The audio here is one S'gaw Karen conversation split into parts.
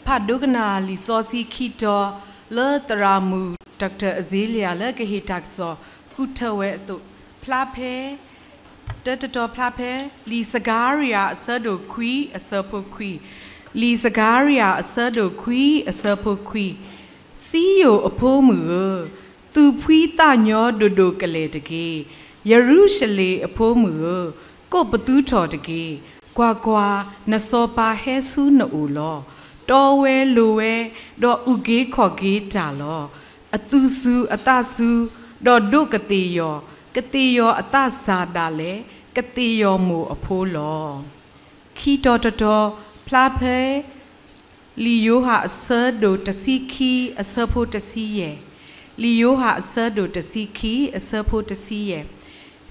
ဖးဒိကနၣ်လံာ်စီဆှံခံတီၤ လၢသရၣ်မုၣ် Doctor Azalea လၢကဟ့ၣ်တၢ်ကစီၣ်ဃုထၢဝဲအသိး, ဖျါဖဲ တၢတတီၤဖျါဖဲ လံာ်စကၤရံယၤအဆၢဒိၣ်ခွံ အဆၢဖိခွံ, လံာ်စကၤရံယၤအဆၢဒိၣ်ခွံ အဆၢဖိခွံ, စံယိၣ်အဖိမုၣ်ဧၢ, သူၣ်ဖှံသးညီဒိၣ်ဒိၣ်ကလဲာ်တက့ၢ်. ယရူၤၡလ့ၣ်အဖိမုၣ်ဧၢ, ကိးပသူထီၣ်တက့ၢ်. ကွၢ်ကွၢ်, နစီၤပၤဟဲဆူနအိၣ်လီၤ. တီဝဲလိၤဝဲ, ဒီးအုၣ်က့ၤခီၣ်က့ၤတၢ်လီၤ. အသူၣ်စူၤအသးစူၤ, ဒီးဒိးကသ့ၣ်ယီၤ, ကသ့ၣ်ယီၤအသးစၢ်ဒၣ်လဲာ်, ကသ့ၣ်ယီၤမိၢ်အဖိလီၤ. ခံတီၤတတီၤဖျါဖဲ လံာ်ယိၤဟၣ်အဆၢဒိၣ်တဆံခံ အဆၢဖိတဆံယဲၢ်, လံာ်ယိၤဟၣ်အဆၢဒိၣ်တဆံခံ အဆၢဖိတဆံယဲၢ်,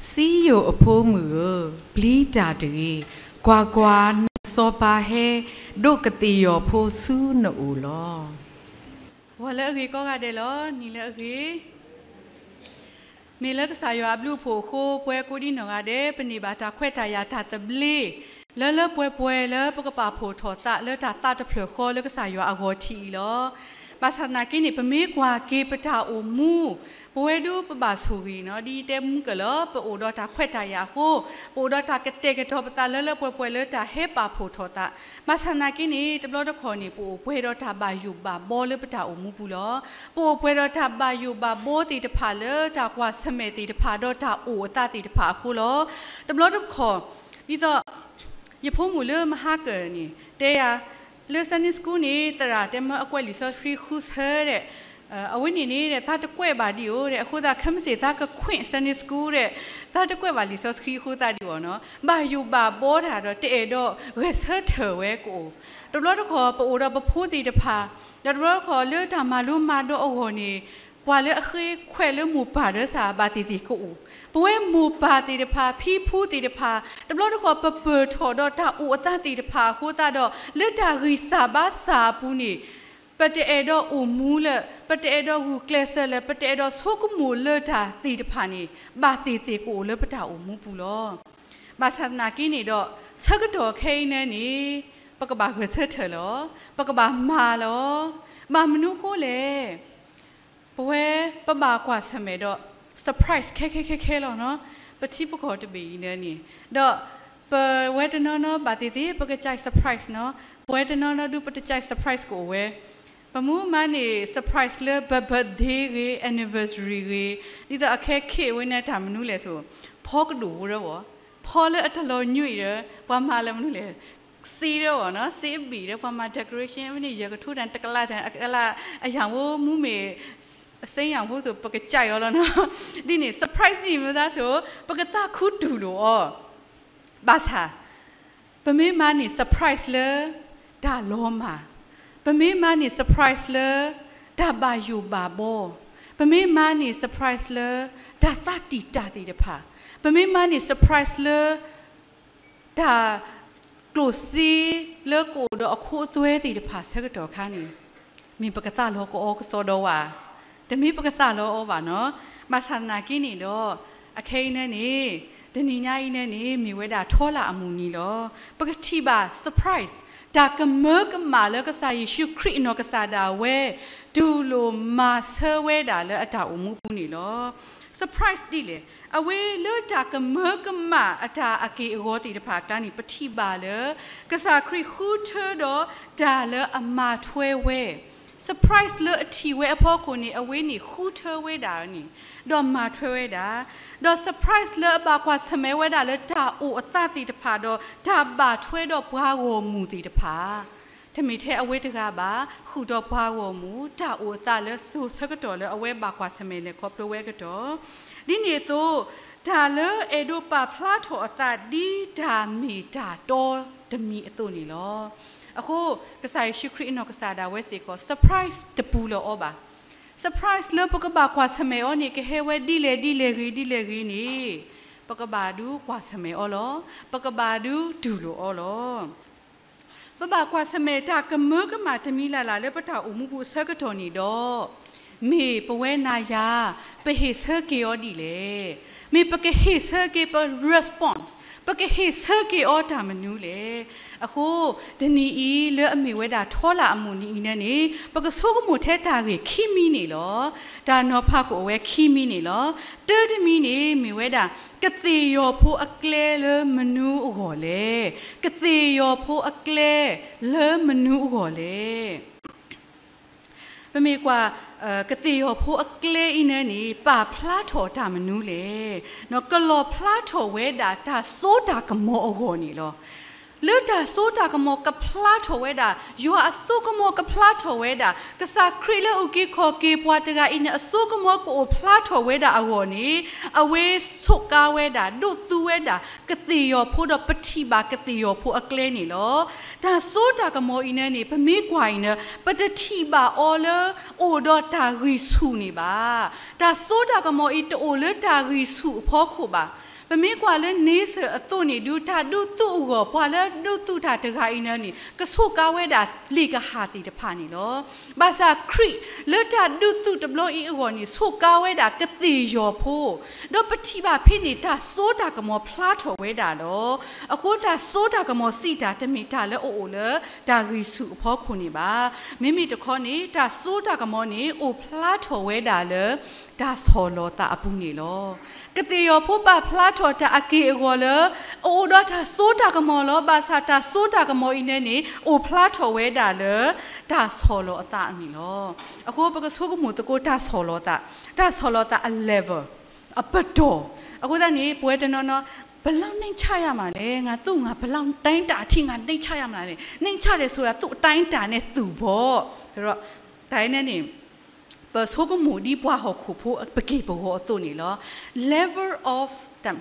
စံယိၣ်အဖိမုၣ်ဧၢ, ပျံၤတၢ်တဂ့ၤ. ကွၢ်ကွၢ်, နစီၤပၤဟဲ, ဒိးကသ့ၣ်ယီၤဖိဆူနအိၣ်လီၤ. ဂီၤလၢအဂ့ၤကိးဂၤဒဲးလီၤ. နံၤလၢအဂ့ၤ မ့ၢ်လၢကစၢ်ယွၤအဘျုးအဖှိၣ်အဃိ ပဝဲကိးဒံနီၢ်ဂၤဒဲး ပန့ၢ်ဘၣ်တၢ်ခွဲးတၢ်ယာ်တၢ်သဘျ့ လၢလၢပှဲၤပှဲၤလၢပကပာ်ဖှိၣ်ထီၣ်သးလၢတၢ်သးတဖျၢၣ်ဃီလၢကစၢ်ယွၤအဂီၢ်ထံးအံၤလီၤ. ဘၣ်ဆၣ်သနာ်က့န့ၣ် ပမ့ၢ်ကွၢ်က့ၤပတၢ်အိၣ်မူ ပဝဲဒၣ်ပဘၣ်ဆိၣ်ဂ့ၤနီၤ ဒ်ယတဲမုၢ်ကၢၢ်လီၤ ပအိၣ်ဒီးတၢ်ခွဲးတၢ်ယာ်အဃိ ပအိၣ်ဒီးတၢ်ကတဲာ်ကတီၤပသးလၢလၢပှဲၤပှဲၤလၢတၢ်ဟဲပာ်ဖှိၣ်ထီၣ်သး ဘၣ်ဆၣ်သနာ်က့န့ၣ် တဘျီတခီၣ်န့ၣ် ပအိၣ်ပှဲၤဒီးတၢ်ဘၣ်ယိၣ်ဘၣ်ဘီလၢပတၢ်အိၣ်မူပူၤလီၤ. ပအိၣ်ပှဲၤဒီးတၢ်ဘၣ်ယိၣ်ဘၣ်ဘီသ့ၣ်တဖၣ်လၢတၢ်ကွၢ်ဆၢၣ်မဲာ်သ့ၣ်တဖၣ်ဒီးတၢ်အိၣ်အသးသ့ၣ်တဖၣ်အဃိလီၤ. တဘျီတခီၣ် ဒ်သိး ယဖိမုၣ်လၢမဟါကၢၢ်န့ၣ် တဲယၤ လၢ Sunday School န့ၣ် သရၣ်တဲမၢအကွဲးလံာ်စီဆှံဃုဆၢဒီး အဝဲန့ၣ်န့ၣ် သးတကွဲးဘၣ်ဒံးဧိၤဒီး အဃိသတးခဲမုၢ်ဆ့ၣ်သးက quit Sunday School ဒီး သးတကွဲးဘၣ်လံာ်စီဆှံအဃိသတးဒံးအီၤနီၤ ဘၣ်ယိၣ်ဘၣ်ဘီတၢ်ဒီး တအဲၣ်ဒိးဂဲၤဆၢထၢၣ်ဝဲကအိၣ် တဘျီတခီၣ် ပအိၣ်ဒီးပဖိသ့ၣ်တဖၣ် ဒီးတဘျီတခီၣ်လၢတၢ်မၤလိမၤဒိးအဂီၢ်န့ၣ် ပှၤလၢအဃ့ခွဲးလၢမိၢ်ပၢ်ဒၢစၢ်ဘၣ်သ့ၣ်သ့ၣ်ကအိၣ် ပဝဲမိၢ်ပၢ်သ့ၣ်တဖၣ် ဖံဖုသ့ၣ်တဖၣ် တဘျီတခီၣ်ပပၢၢ်ထီၣ်ဒီးတၢ်အိၣ်အသးသ့ၣ်တဖၣ်အဃိသတးဒီး လၢတၢ်ဂံၢ်စၢ်ဘါစၢ်အပူၤန့ၣ် ပတအဲၣ်ဒိးအိၣ်မူလၢ ပတအဲၣ်ဒိးဂုာ်ကျဲးစၢးလၢ ပတအဲၣ်ဒိးဆိကမိၣ်လၢတၢ်သ့ၣ်တဖၣ်န့ၣ် ဘၣ်သ့ၣ်သ့ၣ်ကအိၣ်လၢပတၢ်အိၣ်မူပူၤလီၤ. ဘၣ်ဆၣ်သနာ်က့န့ၣ်ဒီး ဆၢကတီၢ်ခဲအံၤန့ၣ် ပကဘၣ်ဂဲၤဆၢထၢၣ်လီၤ. ပကဘၣ်မၤလီၤ. ဘၣ်မနုၤအဃိလဲၣ် ပဝဲ ပဘၣ်ကွၢ်ဆၢၣ်မဲာ်ဒီး surprise ခဲခဲခဲခဲလီၤနီၤ ပထံပကီၢ်တဘ့ၣ်အံၤန့ၣ် ဒီးပဝဲတနီၤနီၤဘၣ်သ့ၣ်သ့ၣ် ပကစၢ် surprise နီၤ ပဝဲတနီၤနီၤဒုးပတစၢ် surprise ကအိၣ်ဝဲ ပမ့ၢ်မၤန့ၢ် surprise လၢပ birthday ဂ့ၤ anniversary ဂ့ၤ ဒ်သိးအခဲခဲအံၤဝဲန့ၣ်တၢ်မနုၤလဲၣ်သိး ဖီကဒိၣ်ဝဲဒီး ဖီလၢအတလီၤညွံးအံၤဒီး ပှၤမၤလၢမနုၤလဲၣ် စ့ဒီးအီၤနီၤ စ့အဘ့ၣ်ဒီး ပှၤမၤ decoration ဝဲန့ၣ် ယဲၢ်ကထိတၢ် တကလးတၢ် အကလး အယၣ်ဖိမူမ့ၢ် အစ့ယၣ်ဖိသိး ပကစၢ်အီၤလီၤနီၤ ဒ်န့ၣ် surprise ဒ်န့ၣ်မ့ၢ်သးသိး ပကသးခုတူၢ်လိာ်အီၤ ဘၣ်ဆၣ် ပမ့ၢ်မၤန့ၢ် surprise လၢ တၢ်လီၤမၢ်, ပမ့ၢ်မၤန့ၢ် surprise လၢ တၢ်ဘၣ်ယိၣ်ဘၣ်ဘီ, ပမ့ၢ်မၤန့ၢ် surprise လၢ တၢ်သးတံာ်တာ်သ့ၣ်တဖၣ်, ပမ့ၢ်မၤန့ၢ် surprise လၢ တၢ်ကျိၣ်စ့လၢကအိၣ်ဒီးအခိအသွဲသ့ၣ်တဖၣ်ဆၢကတီၢ်ခါန့ၣ်, မ့ၢ်ပကသးလီၤကအီကစီဒီးဝဲဧါ, တမ့ၢ်ပကသးလီၤအီဘၣ်နီၤ. ဘၣ်ဆၣ်သနာ်က့န့ၣ်ဒီး အခဲအံၤန့ၣ်န့ၣ်, တနံၤညါအံၤန့ၣ်န့ၣ် မ့ၢ်ဝဲဒၣ်ထီလၢ်အမုၢ်နံၤလီၤ. ပကထံၣ်ဘၣ် surprise တၢ်ကမၢကမၣ်လၢကစၢ်ယ့ၣ်ၡူးခရံာ်အနီၢ်ကစၢ်ဒၣ်ဝဲ တူၢ်လိာ်မၤဆၢဝဲဒၣ်လၢအတၢ်အိၣ်မူပူၤန့ၣ်လီၤ. surprise ဒ်လဲၣ်. အဝဲလၢတၢ်ကမၢကမၣ်အတၢ်အက့ၢ်အဂီၤသ့ၣ်တဖၣ်အကျါန့ၣ် ပထံၣ်ဘၣ်လၢ ကစၢ်ခရံာ်ဃုထၢဒီးတၢ်လၢအမၤထွဲဝဲ, surprise လၢအထံၣ်ဝဲအဖီခိၣ်န့ၣ် အဝဲန့ၣ်ဃုထၢဝဲဒၣ်န့ၣ်, ဒီးမၤထွဲဝဲဒၣ်, ဒီး surprise လၢအဘၣ်ကွၢ်ဆၢၣ်မဲာ်ဝဲဒၣ်လၢတၢ်အိၣ်အသးသ့ၣ်တဖၣ်ဒီး တၢ်ဘၣ်ထွဲဒီးပှၤဂီၢ်မုၢ်သ့ၣ်တဖၣ် တမ့ၢ်ထဲအဝဲတဂၤဘၣ်, ဃုာ်ဒီးပှၤဂီၢ်မုၢ် တၢ်အိၣ်အသးလၢစိၤဆၢကတီၢ်လၢအဝဲဘၣ်ကွၢ်ဆၢၣ်မဲာ်လဲၤခီဖျိဝဲအကတီၢ်, ဒ်န့ၣ်အသိး, တၢ်လၢအဲၣ်ဒိးပာ်ဖျါထီၣ်အသးဒ်တၢ်မ့ၢ်တၢ်တီတမံၤအသိးန့ၣ်လီၤ. အဃိ, ကစၢ်ယ့ၣ်ၡူးခရံာ်အနီၢ်ကစၢ်ဒၣ်ဝဲစ့ၢ်ကီး surprise တပူၤလီၤအီၤဘၣ်. surprise လၢပကဘၣ်ကွၢ်ဆၢၣ်မဲာ်အီၤန့ၣ် ကဟဲဝဲဒ်လဲၣ်ဒ်လဲၣ်ဂ့ၤဒ်လဲၣ်ဂ့ၤန့ၣ်, ပကဘၣ်ဒုးကွၢ်ဆၢၣ်မဲာ်အီၤလီၤ. ပကဘၣ်ဒုးတူၢ်လိာ်အီၤလီၤ. ပဘၣ်ကွၢ်ဆၢၣ်မဲာ်တၢ်ကမၢကမၣ်တမံၤလၢ်လၢ်လၢပတၢ်အိၣ်မူပူၤအဆၢကတီၢ်န့ၣ်ဒီး, မ့ၢ်ပဝဲနၤယၤ ပဟ့ၣ်ဆၢက့ၤအီၤဒ်လဲၣ်. မ့ၢ်ပကဟ့ၣ်ဆၢက့ၤ ပ response ပကဟ့ၣ်ဆၢက့ၤအီၤတၢ်မနုၤလဲၣ်. အဃိ တနံၤအံၤလၢအမ့ၢ်ဝဲဒၣ်ထီလၣ်အမုၢ်နံၤအံၤန့ၣ်န့ၣ် ပကဆိကမိၣ်ထဲတၢ်ဂ့ၢ်ခံမံၤန့ၣ်လီၤ. တၢ်နီၤဖးကအိၣ်ဝဲခံမံၤန့ၣ်လီၤ. တၢတမံၤန့ၣ် မ့ၢ်ဝဲဒၣ် ကသ့ၣ်ယီၤဖိအကျဲလၢမနုၤအဂီၢ်လဲၣ်. ကသ့ၣ်ယီၤဖိအကျဲလၢမနုၤအဂီၢ်လဲၣ်. ပမ့ၢ်ကွၢ် ကသ့ၣ်ယီၤဖိအကျဲအံၤန့ၣ်န့ၣ် ပာ်ဖျါထီၣ်တၢ်မနုၤလဲၣ်. ကလီၣ်ဖျါထီၣ်ဝဲဒၣ်တၢ်စိတၢ်ကမီၤအဂီၢ်န့ၣ်လီၤ. လၢတၢ်စိတၢ်ကမီၤကဖျါထီၣ်ဝဲဒၣ်, ယွၤအစိကမီၤကဖျါထီၣ်ဝဲဒၣ်, ကစၢ်ခရံာ်လၢအုၣ်က့ၤခီၣ်က့ၤပှၤတဂၤအံၤန့ၣ် အစိကမီၤကအိၣ်ဖျါထီၣ်ဝဲဒၣ်အဂီၢ်န့ၣ်, အဝဲဆိးကါဝဲဒၣ်, ဒိးသူဝဲဒၣ် ကသ့ၣ်ယီၤဖိဒီးပထံၣ်ဘၣ်ကသ့ၣ်ယီၤဖိအကျဲန့ၣ်လီၤ. တၢ်စိတၢ်ကမီၤအံၤန့ၣ်န့ၣ် ပမ့ၢ်ကွၢ်အံၤန့ၣ် ပတထံၣ်ဘၣ်အီၤလၢ အိၣ်ဒီးတၢ်ဂံၢ်ဆူၣ်န့ၣ်ဘၣ်. တၢ်စိတၢ်ကမီၤအံၤတအိၣ်လၢတၢ်ဂံၢ်ဆူၣ်အဖီခိၣ်ဘၣ်. ပမ့ၢ်ကွၢ်လၢ nature အသိးန့ၣ် ဒုးတၢ်ဒုးသူအဂီၢ် ပှၤလၢဒုးသူတၢ်တဂၤအံၤန့ၣ်န့ၣ် ကဆိးကါဝဲဒၣ်လံာ်ကဟၣ်သ့ၣ်တဖၣ်န့ၣ်လီၤ. ဘၣ်ဆၣ်ခရံာ်လၢတၢ်ဒုးသူတဘျီအံၤအဂီၢ်န့ၣ် ဆိးကါဝဲဒၣ်ကသ့ၣ်ယီၤဖိ, ဒီးပထံၣ်ဘၣ်ဖဲန့ၣ် တၢ်စိတၢ်ကမီၤဖျါထီၣ်ဝဲဒၣ်လီၤ. အဃိတၢ်စိတၢ်ကမီၤစံးတၢ်တမ့ၢ်တၢ်လၢအအိၣ်လၢတၢ်ဂံၢ်ဆူၣ်အဖီခိၣ်န့ၣ်ဘၣ်. မ့မ့ၢ်တခီန့ၣ် တၢ်စိတၢ်ကမီၤန့ၣ် အိၣ်ဖျါထီၣ်ဝဲဒၣ်လၢ တၢ်ဆီၣ်လီၤသးအပူၤန့ၣ်လီၤ. ကသ့ၣ်ယီၤဖိပာ်ဖျါထီၣ်တၢ်အက့ၢ်အဂီၤလၢ အအိၣ်ဒီးတၢ်စိတၢ်ကမီၤလီၤ. ဘၣ်ဆၣ်တၢ်စိတၢ်ကမီၤအံၤန့ၣ်န့ၣ် အိၣ်ဖျါထီၣ်ဝဲဒၣ်လၢ တၢ်ဆီၣ်လီၤအသးအမံၤလီၤ. အဃိပကဆိကမိၣ်သကိးတၢ်ဆီၣ်လီၤသး, တၢ်ဆီၣ်လီၤသးအ level, အပတီၢ်. အဃိသတးန့ၣ် ပဝဲတနီၤနီၤ ဘယ်လောက်နှိမ်ချရမှာလဲ, ငါသူ့ငါဘယ်လောက်တိုင်းတာအထိ ငါနှိမ်ချရမှာလဲ, နှိမ်ချတယ်ဆိုတာ သူ့အတိုင်းတာနဲ့သူ့ပေါ့. ဒီး တၢ်အံၤန့ၣ်န့ၣ် ပဆိကမိၣ်ဒ်ပှၤဟီၣ်ခိၣ်ဖိပက့ၢ်ပဂီၤအသိးန့ၣ်လီၤ. Level of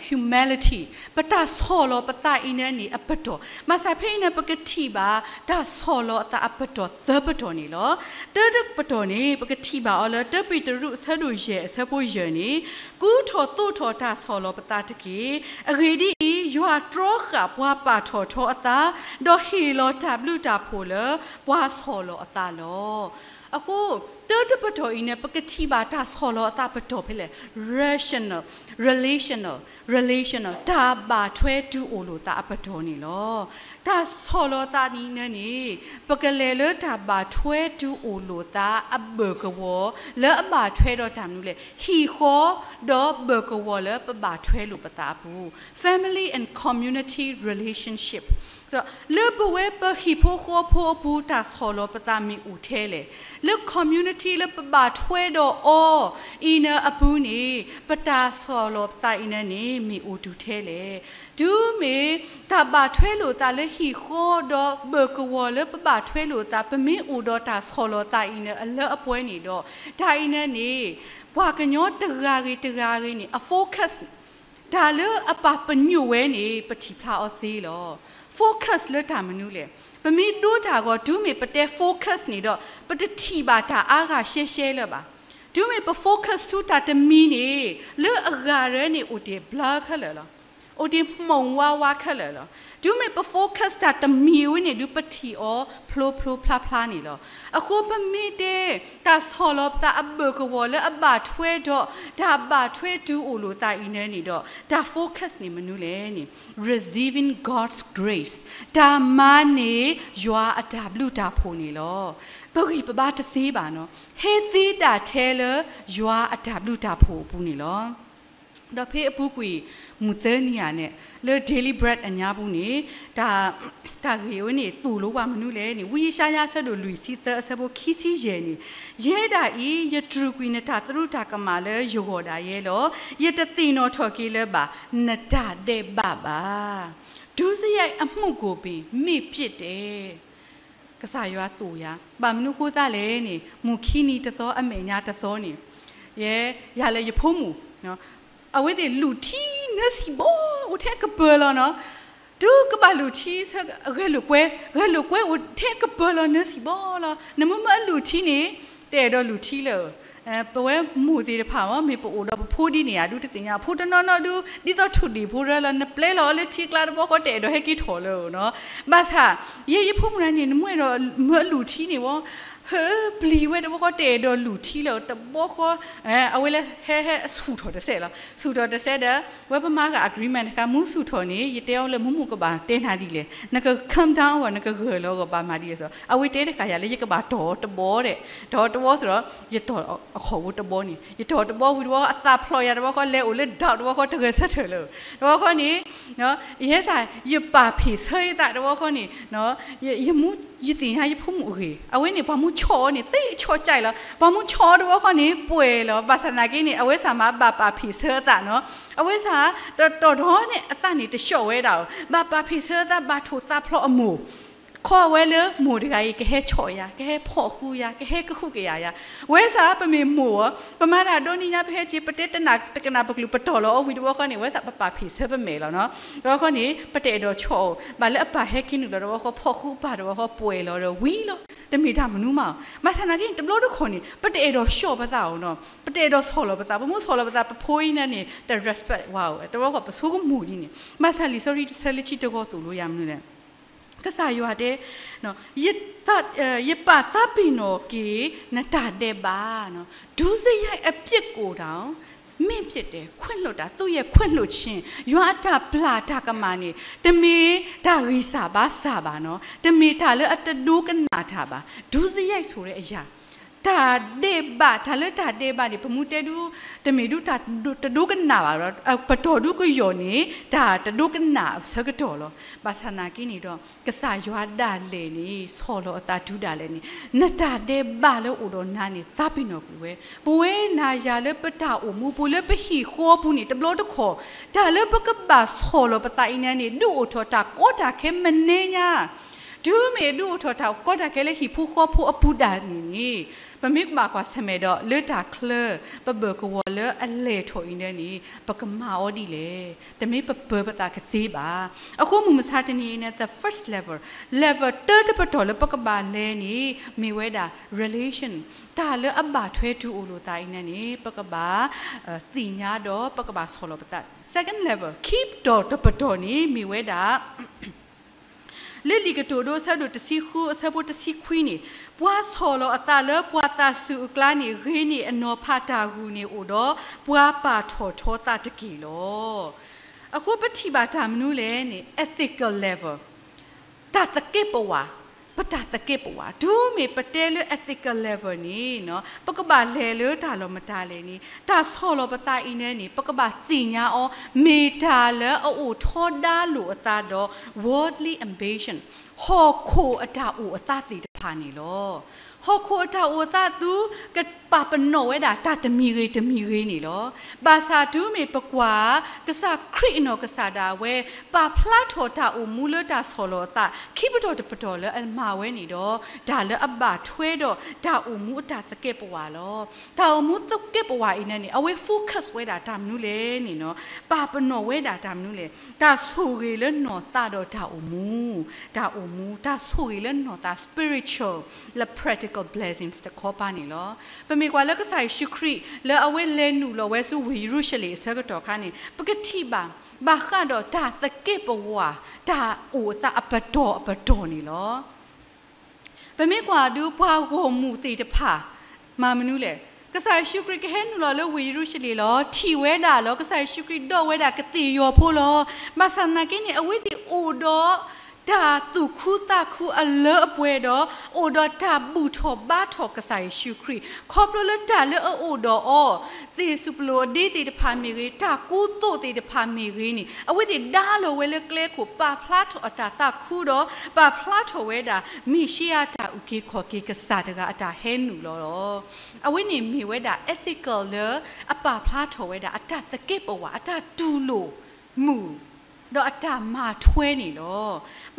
humility, ပတၢ်ဆီၣ်လီၤပသးအံၤန့ၣ်န့ၣ် အပတီၢ်. ဘၣ်ဆၣ်ဖဲအံၤန့ၣ် ပကထံၣ်ဘၣ် တၢ်ဆီၣ်လီၤအသးအပတီၢ်သၢပတီၢ်န့ၣ်လီၤ. တၢတပတီၢ်န့ၣ် ပကထံၣ်ဘၣ်အီၤလၢ တၢပ့းတရူး အဆၢဒိၣ်ယဲၢ် အဆၢဖိယဲၢ်န့ၣ်, ကူထီၣ်သိးထီၣ်တၢ်ဆီၣ်လီၤပသးတက့ၢ်. အဂ့ၢ်ဒ်အံၤ, ယွၤတြီဃာ်ပှၤပာ်ထီၣ်ထီအသး, ဒီးဟ့ၣ်လီၤတၢ်ဘျုးတၢ်ဖှိၣ်လၢပှၤဆီၣ်လီၤအသးလီၤ. အဃိ တၢတပတီၢ်အံၤန့ၣ် ပကထံၣ်ဘၣ်တၢ်ဆီၣ်လီၤအသးပတီၢ်ဖဲလဲၣ်, rational, relational, relational, တၢ်ဘၣ်ထွဲတုၤအိၣ်လိာ်သးအပတီၢ်န့ၣ်လီၤ. တၢ်ဆီၣ်လီၤသးန့ၣ်န့ၣ် ပကလဲၤလၢတၢ်ဘၣ်ထွဲတုၤအိၣ်လိာ်သးအဘၢၣ်ကဝီၤ လၢအဘၣ်ထွဲဒီးတၢ်မနုၤလဲၣ်, ဟံၣ်ဃီ ဒီးဘၢၣ်ကဝီၤလၢပဘၣ်ထွဲလိာ်ပသးအပူၤ, family and community relationship. လၢပဝဲပဟံၣ်ဖိဃီဖိအပူၤ တၢ်ဆီၣ်လီၤပသးမ့ၢ်အိၣ်ထဲလဲၣ်. လၢ community လၢပဘၣ်ထွဲဒီးအီၤအံၤန့ၣ်အပူၤန့ၣ် ပတၢ်ဆီၣ်လီၤပသးအံၤန့ၣ်န့ၣ် မ့ၢ်အိၣ်တုၤထဲလဲၣ်. တုၤမ့ၢ်တၢ်ဘၣ်ထွဲလိာ်သးလၢဟံၣ်ဃီ ဒီးဘၢၣ်ကဝီၤလၢပဘၣ်ထွဲလိာ်သး ပမ့ၢ်အိၣ်ဒီးတၢ်ဆီၣ်လီၤသးအံၤန့ၣ် အလၢအပှဲၤန့ၣ်ဒီး တၢ်အံၤန့ၣ်န့ၣ် ပှၤကညီတဂၤဂ့ၤတဂၤဂ့ၤန့ၣ် အ focus တၢ်လၢအပာ်ပညိၣ်ဝဲန့ၣ် ပထံၣ်ဖျါအီၤသ့လီၤ. focus လၢတၢ်မနုၤလဲၣ်. ပမ့ၢ်ဒိတၢ်အဂီၢ် တုၤမ့ၢ်ပတဲ focus န့ၣ်ဒီး ပတထံၣ်ဘၣ်တၢ်အါဂၤရှဲရှဲလၢၤဘၣ်. တုၤမ့ၢ်ပ focus ဆူတၢ်တမံၤန့ၣ် လၢအဂၤရၢန့ၣ် အိၣ်တ့ၢ် blur ခဲလၢာ်လီၤ. အိၣ်တ့ၢ် မှုန်ဝါဝါ ခဲလၢာ်လီၤ. တုၤမ့ၢ်ပ focus တၢ်တမံၤဝဲန့ၣ် ဒုးပထံၣ်အီၤဖျိဖျိဖျါဖျါန့ၣ်လီၤ. အဃိပမ့ၢ်တဲ တၢ်ဆီၣ်လီၤပသးအဘၢၣ်ကဝီၤလၢအဘၣ်ထွဲဒီး တၢ်ဘၣ်ထွဲတုၤအိၣ်လိာ်သးအံၤန့ၣ်န့ၣ်ဒီး တၢ် focus န့ၣ်မနုၤလဲၣ်န့ၣ် receiving God's grace တၢ်မၤန့ၢ်ယွၤအတၢ်ဘျုးတၢ်ဖှိၣ်န့ၣ်လီၤ. ပဂံၢ်ပဘါတသ့ဘၣ်နီၤ, ဟဲသ့ဒၣ်ထဲလၢယွၤအတၢ်ဘျုးတၢ်ဖှိၣ်အပူၤန့ၣ်လီၤ. ဒီးဖဲအပူၤကွံာ် မုၢ်သၢနံၤဧါန့ၣ် လၢ Daily Bread အညါပူၤန့ၣ် တၢ် တၢ်ဂ့ၢ်ဝဲန့ၣ် သိၣ်လိပှၤမနုၤလဲၣ်န့ၣ် ဝံယၡါယၤ အဆၢဒိၣ်လွံၢ်ဆံသၢ အဆၢဖိခံဆံယဲၢ်န့ၣ်, ယဲဒၣ်အံၤ ယတြူာ်ကွံာ်နတၢ်သရူးတၢ်ကမၣ်လၢယဂီၢ်ဒၣ်ယဲလီၤ. ယတသ့ၣ်နီၣ်ထီၣ်က့ၤလၢၤဘၣ် နတၢ်ဒဲးဘးဘၣ်. ဒုစရိုက်အမှုကိုပင် မေ့ပစ်တယ်. ကစၢ်ယွၤသိၣ်ယၤ ဘၣ်မနုၤအဃိသတးလဲၣ်န့ၣ် မုၢ်ခံနံၤတသီ အမဲာ်ညါတသီန့ၣ် ယဲ ယၤလၢယဖိမုၣ် အဝဲသ့ၣ်လူၢ်ထံနၢဆံၣ်ဘီ အိၣ်ထဲအကပၢၤလီၤနီၤ. တုၤကဘၣ်လူၢ်ထံဆၢ ဂဲၤလိာ်ကွဲ ဂဲၤလိာ်ကွဲအိၣ်ထဲအကပၢၤလီၤ နၢဆံၣ်ဘီလီၤ. နမ့ၢ်မၢအလူၢ်ထံန့ၣ် တအဲၣ်ဒိးလူၢ်ထံလၢၤ. ပဝဲမိၢ်သ့ၣ်တဖၣ်မ့ၢ် မ့ၢ်ပအိၣ်ဒီးပဖိဒ်န့ၣ်ဧါ ဒုးတသ့ၣ်ညါ ဖိတနီၤနီၤဒုး ဒ်သိးထိၣ်ဒံၣ်ဖိရၢလီၤ နပျဲလီၤအီၤလၢထံကျါတဘျီဃီ တအဲၣ်ဒိးဟဲက့ၤထီၣ်လၢၤနီၤ. ဘၣ်ဆၣ် ယဲယဖိမုၣ်တဂၤန့ၣ် နမ့ၢ်အဲၣ်ဒိးမၢအလူၢ်ထံန့ၣ်ဝဲ ဟၢပျံၤဝဲတဘျီဃီ တအဲၣ်ဒိးလူၤထံလၢၤတဘျီဃီ, အဝဲလၢဟဲဟဲဆူၣ်ထီၣ်တစဲးလီၤ. ဆူၣ်ထီၣ်တစဲးဒီး ဝဲပမၤဂာ် agreement တခါ မူဆူၣ်ထီၣ်န့ၣ် ယတဲအီၤလၢမူမူကဘၣ်တဲနၤဒ်လဲၣ်, နက calm down အဂီၢ် နကဂၢၢ်လီၤအဂီၢ် ဘၣ်မၤဒ်လဲၣ်စီၤ, အဝဲတဲတခါယၤလၢ ယကဘၣ်တီၢ်တဘီဒီး, တီၢ်တဘီစ့ၢ်ဒီး ယတီၢ်အခီၣ်ဝဲတဘီန့ၣ်, ယတီၢ်တဘီဝံၤတဘီ အသးဖျိးယၤတဘီဃီ လဲၤအိၣ်လၢ dark တဘီဃီ တဂဲၤဆၢထၢၣ်လၢၤ, တဘီဃီန့ၣ် ယဲစ့ၢ် ယပာ်ဖံးဆၢယသးတဘီဃီန့ၣ်, ယမူ ယသ့ၣ်ညါယဖိမုၣ်အဂ့ၢ်, အဝဲန့ၣ် ပှၤမူဆီၣ်အီၤန့ၣ် သ့ဆီၣ်ကၠဲးလီၤ, ပှၤမူဆီၣ်အီၤတဘီဃီန့ၣ် ပှဲၤလီၤ, ဘၣ်ဆၣ်သနာ်က့န့ၣ် အဝဲစ့ၢ်မးဘၣ်ပာ်ဖံးဆၢအသးနီၤ, အဝဲစ့ၢ် တတီၢ်ထီန့ၣ် အသးန့ၣ်တဆီၣ်ဝဲဒၣ်အီၤ, ဘၣ်ပာ်ဖံးဆၢအသး ဘၣ်ထိၣ်သးဖျိးအမိၢ် ခီဝဲလၢမိၢ်တဂၤအံၤ ကဟဲဆီၣ်ယၤ, ကဟဲဖီၣ်ဃုယၤ, ကဟဲကဟုကယာ်ယၤ, ဝဲစ့ၢ်ပမ့ၢ်မိၢ်ဧါ, ပမၤတၢ်ဒိးန့ၢ်ညါ ပဟဲက့ၤ ပတဲတနၢ်တကနၣ်ပကလုၢ် ပတီၢ်လီၤအီၤဝံၤတဘီဃီန့ၣ် ဝဲစ့ၢ်ပပာ်ဖံးဆၢပမဲာ်လီၤနီၤ, တဘီဃီန့ၣ် ပတအဲၣ်ဒိးဆီၣ်အီၤ, ဘၣ်လၢအပၢ်ဟဲက့ၤနုာ်လီၤတဘီဃီ ဖီၣ်ဃုပၢ်တဘီဃီ ပှဲၤလီၤဒီးဝံၤလီၤ, တမ့ၢ်တၢ်မနုၤမး, ဘၣ်ဆၣ်သနာ်က့န့ၣ် တဘျီတခီၣ်န့ၣ် ပတအဲၣ်ဒိးဆီၣ်ပသးအီၤနီၤ, ပတအဲၣ်ဒိးဆီၣ်လီၤပသး, ပမ့ၢ်ဆီၣ်လီၤပသး ပဖိအံၤန့ၣ်န့ၣ် တ respect ဝဲဧိၤ, တဘျီဃီပဆိကမိၣ်ဒ်န့ၣ်, ဘၣ်ဆၣ်လံာ်စီဆှံတဆၢလၢခံတဂီၢ်သိၣ်လိယၤမနုၤလဲၣ် ကစၢ်ယွၤတဲ, ယပာ်သးပ့ၤနီၣ်က့ၤနတၢ်ဒဲးဘး, ဒုစရိုက်အပြစ်ကိုတောင် မင့်ပြစ်တယ်, ခွင့်လွှတ်တာ, သူ့ရဲ့ခွင့်လွှတ်ခြင်း, ယွၤအတၢ်ပျၢ်တၢ်ကမၣ်န့ၣ် တမ့ၢ်တၢ်ဂံၢ်စၢ်ဘါစၢ်ဘၣ်နီၤ, တမ့ၢ်တၢ်လၢအတဒိကနၣ်တၢ်ဘၣ်, ဒုစရိုက်ဆိုတဲ့အရာ, တၢ်ဒဲးဘး, တၢ်လၢတၢ်ဒဲးဘးန့ၣ် ပမ့ၢ်တဲဒု တမ့ၢ်ဒုတၢ်တဒိကနၣ်ဘၣ်ဒီး ပတီၢ်ဒုကယီၢ်န့ၣ် တၢ်တဒိကနၣ်အဆၢကတီၢ်လီၤ. ဘၣ်ဆၣ်သနာ်က့န့ၣ်ဒီး ကစၢ်ယွၤဒၣ်လဲာ်န့ၣ် ဆီၣ်လီၤအသးတုၤဒၣ်လဲာ်န့ၣ် နတၢ်ဒဲးဘးလၢအိၣ်ဒီးနၤန့ၣ် သးပ့ၤနီၣ်ကွံာ်ဝဲ, ပဝဲနၤယၤလၢပတၢ်အိၣ်မူပူၤလၢပဟံၣ်ဃီပူၤန့ၣ် တဘျီတခီၣ် တၢ်လၢပကဘၣ်ဆီၣ်လီၤပသးအံၤန့ၣ်န့ၣ် ဒုးအိၣ်ထီၣ်တၢ်ကီတၢ်ခဲမနုၤညါ တုၤမ့ၢ်ဒုးအိၣ်ထီၣ်တၢ်ကီတၢ်ခဲလၢဟံၣ်ဖိဃီဖိအပူၤဒၣ်န့ၣ်န့ၣ်, ပမ့ၢ်ကဘၣ်ကွၢ်ဆၢၣ်မဲာ်ဒီး လၢတၢ်ချၢ ပဘၢၣ်ကဝီၤလၢအလဲၤထီၣ်အံၤန့ၣ်န့ၣ် ပကမၤအီၤဒ်လဲၣ်. တမ့ၢ်ပပၢၤပသးကသ့ဘၣ်. အဃိမုၢ်မဆါတနံၤအံၤန့ၣ် the first level, level တၢတပတီၢ်လၢပကဘၣ်လဲၤန့ၣ် မ့ၢ်ဝဲဒၣ် relation, တၢ်လၢအဘၣ်ထွဲတုၤအိၣ်လိာ်သးအံၤန့ၣ်န့ၣ် ပကဘၣ် သ့ၣ်ညါဒီးပကဘၣ်ဆီၣ်လီၤပသး. Second level, ခံပတီၢ်တပတီၢ်န့ၣ် မ့ၢ်ဝဲဒၣ် လၢလံာ်ကတိၤဒိအဆၢဒိၣ်တဆံဃုအဆၢဖိတဆံခွံန့ၣ်, ပှၤဆီၣ်လီၤအသးလၢပှၤသးစူၤအကျါန့ၣ် ဂ့ၤန့ၢ်အနီၤဖးတၢ်ဂုာ်န့ၢ်အိၣ်ဒီး ပှၤပာ်ထီၣ်ထီသးတက့ၢ်လီၤ. အဃိပထံၣ်ဘၣ်တၢ်မနုၤလဲၣ်န့ၣ် ethical level, တၢ်သကဲးပဝး, ပတၢ်သကဲးပဝး, တုၤမ့ၢ်ပတဲလၢ ethical level န့ၣ် ပကဘၣ်လဲၤလၢတၢ်လီၢ်မတၤလဲၣ်န့ၣ် တၢ်ဆီၣ်လီၤပသးအံၤန့ၣ်န့ၣ် ပကဘၣ်သ့ၣ်ညါအီၤ မ့ၢ်တၢ်လၢအအိၣ်ထီဒါလိာ်အသးဒီး worldly ambition, ဟီၣ်ခိၣ်အတၢ်အိၣ်အသးသ့ၣ်တဖၣ်န့ၣ်လီၤ. ဟီၣ်ခိၣ်အတၢ်အိၣ်အသးသု ကပာ်ပနီၣ်ဝဲဒၣ်တၢ်တမံၤဂ့ၤတမံၤဂ့ၤန့ၣ်လီၤ. ဘၣ်ဆၣ်တုၤမ့ၢ်ပကွၢ် ကစၢ်ခရံာ်အနီၢ်ကစၢ်ဒၣ်ဝဲ ပာ်ဖျါထီၣ်တၢ်အိၣ်မူလၢတၢ်ဆီၣ်လီၤအသး ခံပတီၢ်တပတီၢ်လၢအမၤဝဲန့ၣ်ဒီး တၢ်လၢအဘၣ်ထွဲဒီးတၢ်အိၣ်မူအတၢ်သကဲးပဝးလီၤ. တၢ်အိၣ်မူသကဲးပဝးအံၤန့ၣ်န့ၣ် အဝဲ focus ဝဲဒၣ်တၢ်မနုၤလဲၣ်န့ၣ်နီၤ, ပာ်ပနီၣ်ဝဲဒၣ်တၢ်မနုၤလဲၣ်, တၢ်ဆိၣ်ဂ့ၤလၢနီၢ်သးဒီးတၢ်အိၣ်မူ, တၢ်အိၣ်မူ, တၢ်ဆိၣ်ဂ့ၤလၢနီၢ်သး spiritual လၢ practical blessings တခီပၤန့ၣ်လီၤ. ပမ့ၢ်ကွၢ်လၢကစၢ်ယ့ၣ်ၡူးခရံာ် လၢအဝဲလဲၤနုာ်လီၤဝဲဆူဝ့ၢ်ယရူၤၡလ့ၣ်အဆၢကတီၢ်အခါန့ၣ် ပကထံၣ်ဘၣ် ဘၣ်ဃးဒီးတၢ်သကဲးပဝး တၢ်အိၣ်အသးအပတီၢ်အပတီၢ်န့ၣ်လီၤ. ပမ့ၢ်ကွၢ်ဒုးပှၤဂီၢ်မုၢ်သ့ၣ်တဖၣ် မၤမနုၤလဲၣ်. ကစၢ်ယ့ၣ်ၡူးခရံာ်ကဟဲနုာ်လီၤလၢဝ့ၢ်ယရူၤၡလ့ၣ်လီၤ. ထံၣ်ဝဲဒၣ်လီၤ ကစၢ်ယ့ၣ်ၡူးခရံာ်ဒီးဝဲဒၣ်ကသ့ၣ်ယီၤဖိလီၤ. ဘၣ်ဆၣ်သနာ်က့န့ၣ် အဝဲသ့ၣ်အိၣ်ဒီးတၢ်သူၣ်ခုသးခုအလၢအပှဲၤဒီး အိၣ်ဒီးတၢ်ဘူၣ်ထီၣ်ဘါထီၣ်ကစၢ်ယ့ၣ်ၡူးခရံာ် ခီဖျိလၢတၢ်လၢအအိၣ်ဒီးအီၤ သ့ၣ်စူၣ်ပလိၣ်အဒ့သ့ၣ်တဖၣ်မ့ၢ်ဂ့ၤ, တၢ်ကူသိးသ့ၣ်တဖၣ်မ့ၢ်ဂ့ၤန့ၣ် အဝဲသ့ၣ်ဒါလီၤဝဲလၢကျဲခိၣ် ပာ်ဖျါထီၣ်အတၢ်သးခုဒီး ပာ်ဖျါထီၣ်ဝဲဒၣ် မ့ၣ်ၡံအၤတၢ်အုၣ်က့ၤခီၣ်က့ၤကစၢ်တဂၤအတၢ်ဟဲနုာ်လီၤလီၤ. အဝဲန့ၣ်မ့ၢ်ဝဲဒၣ် ethical လၢအပာ်ဖျါထီၣ်ဝဲဒၣ် အတၢ်သကဲးပဝး အတၢ်တူၢ်လိာ်မုာ် ဒီးအတၢ်မၤထွဲန့ၣ်လီၤ.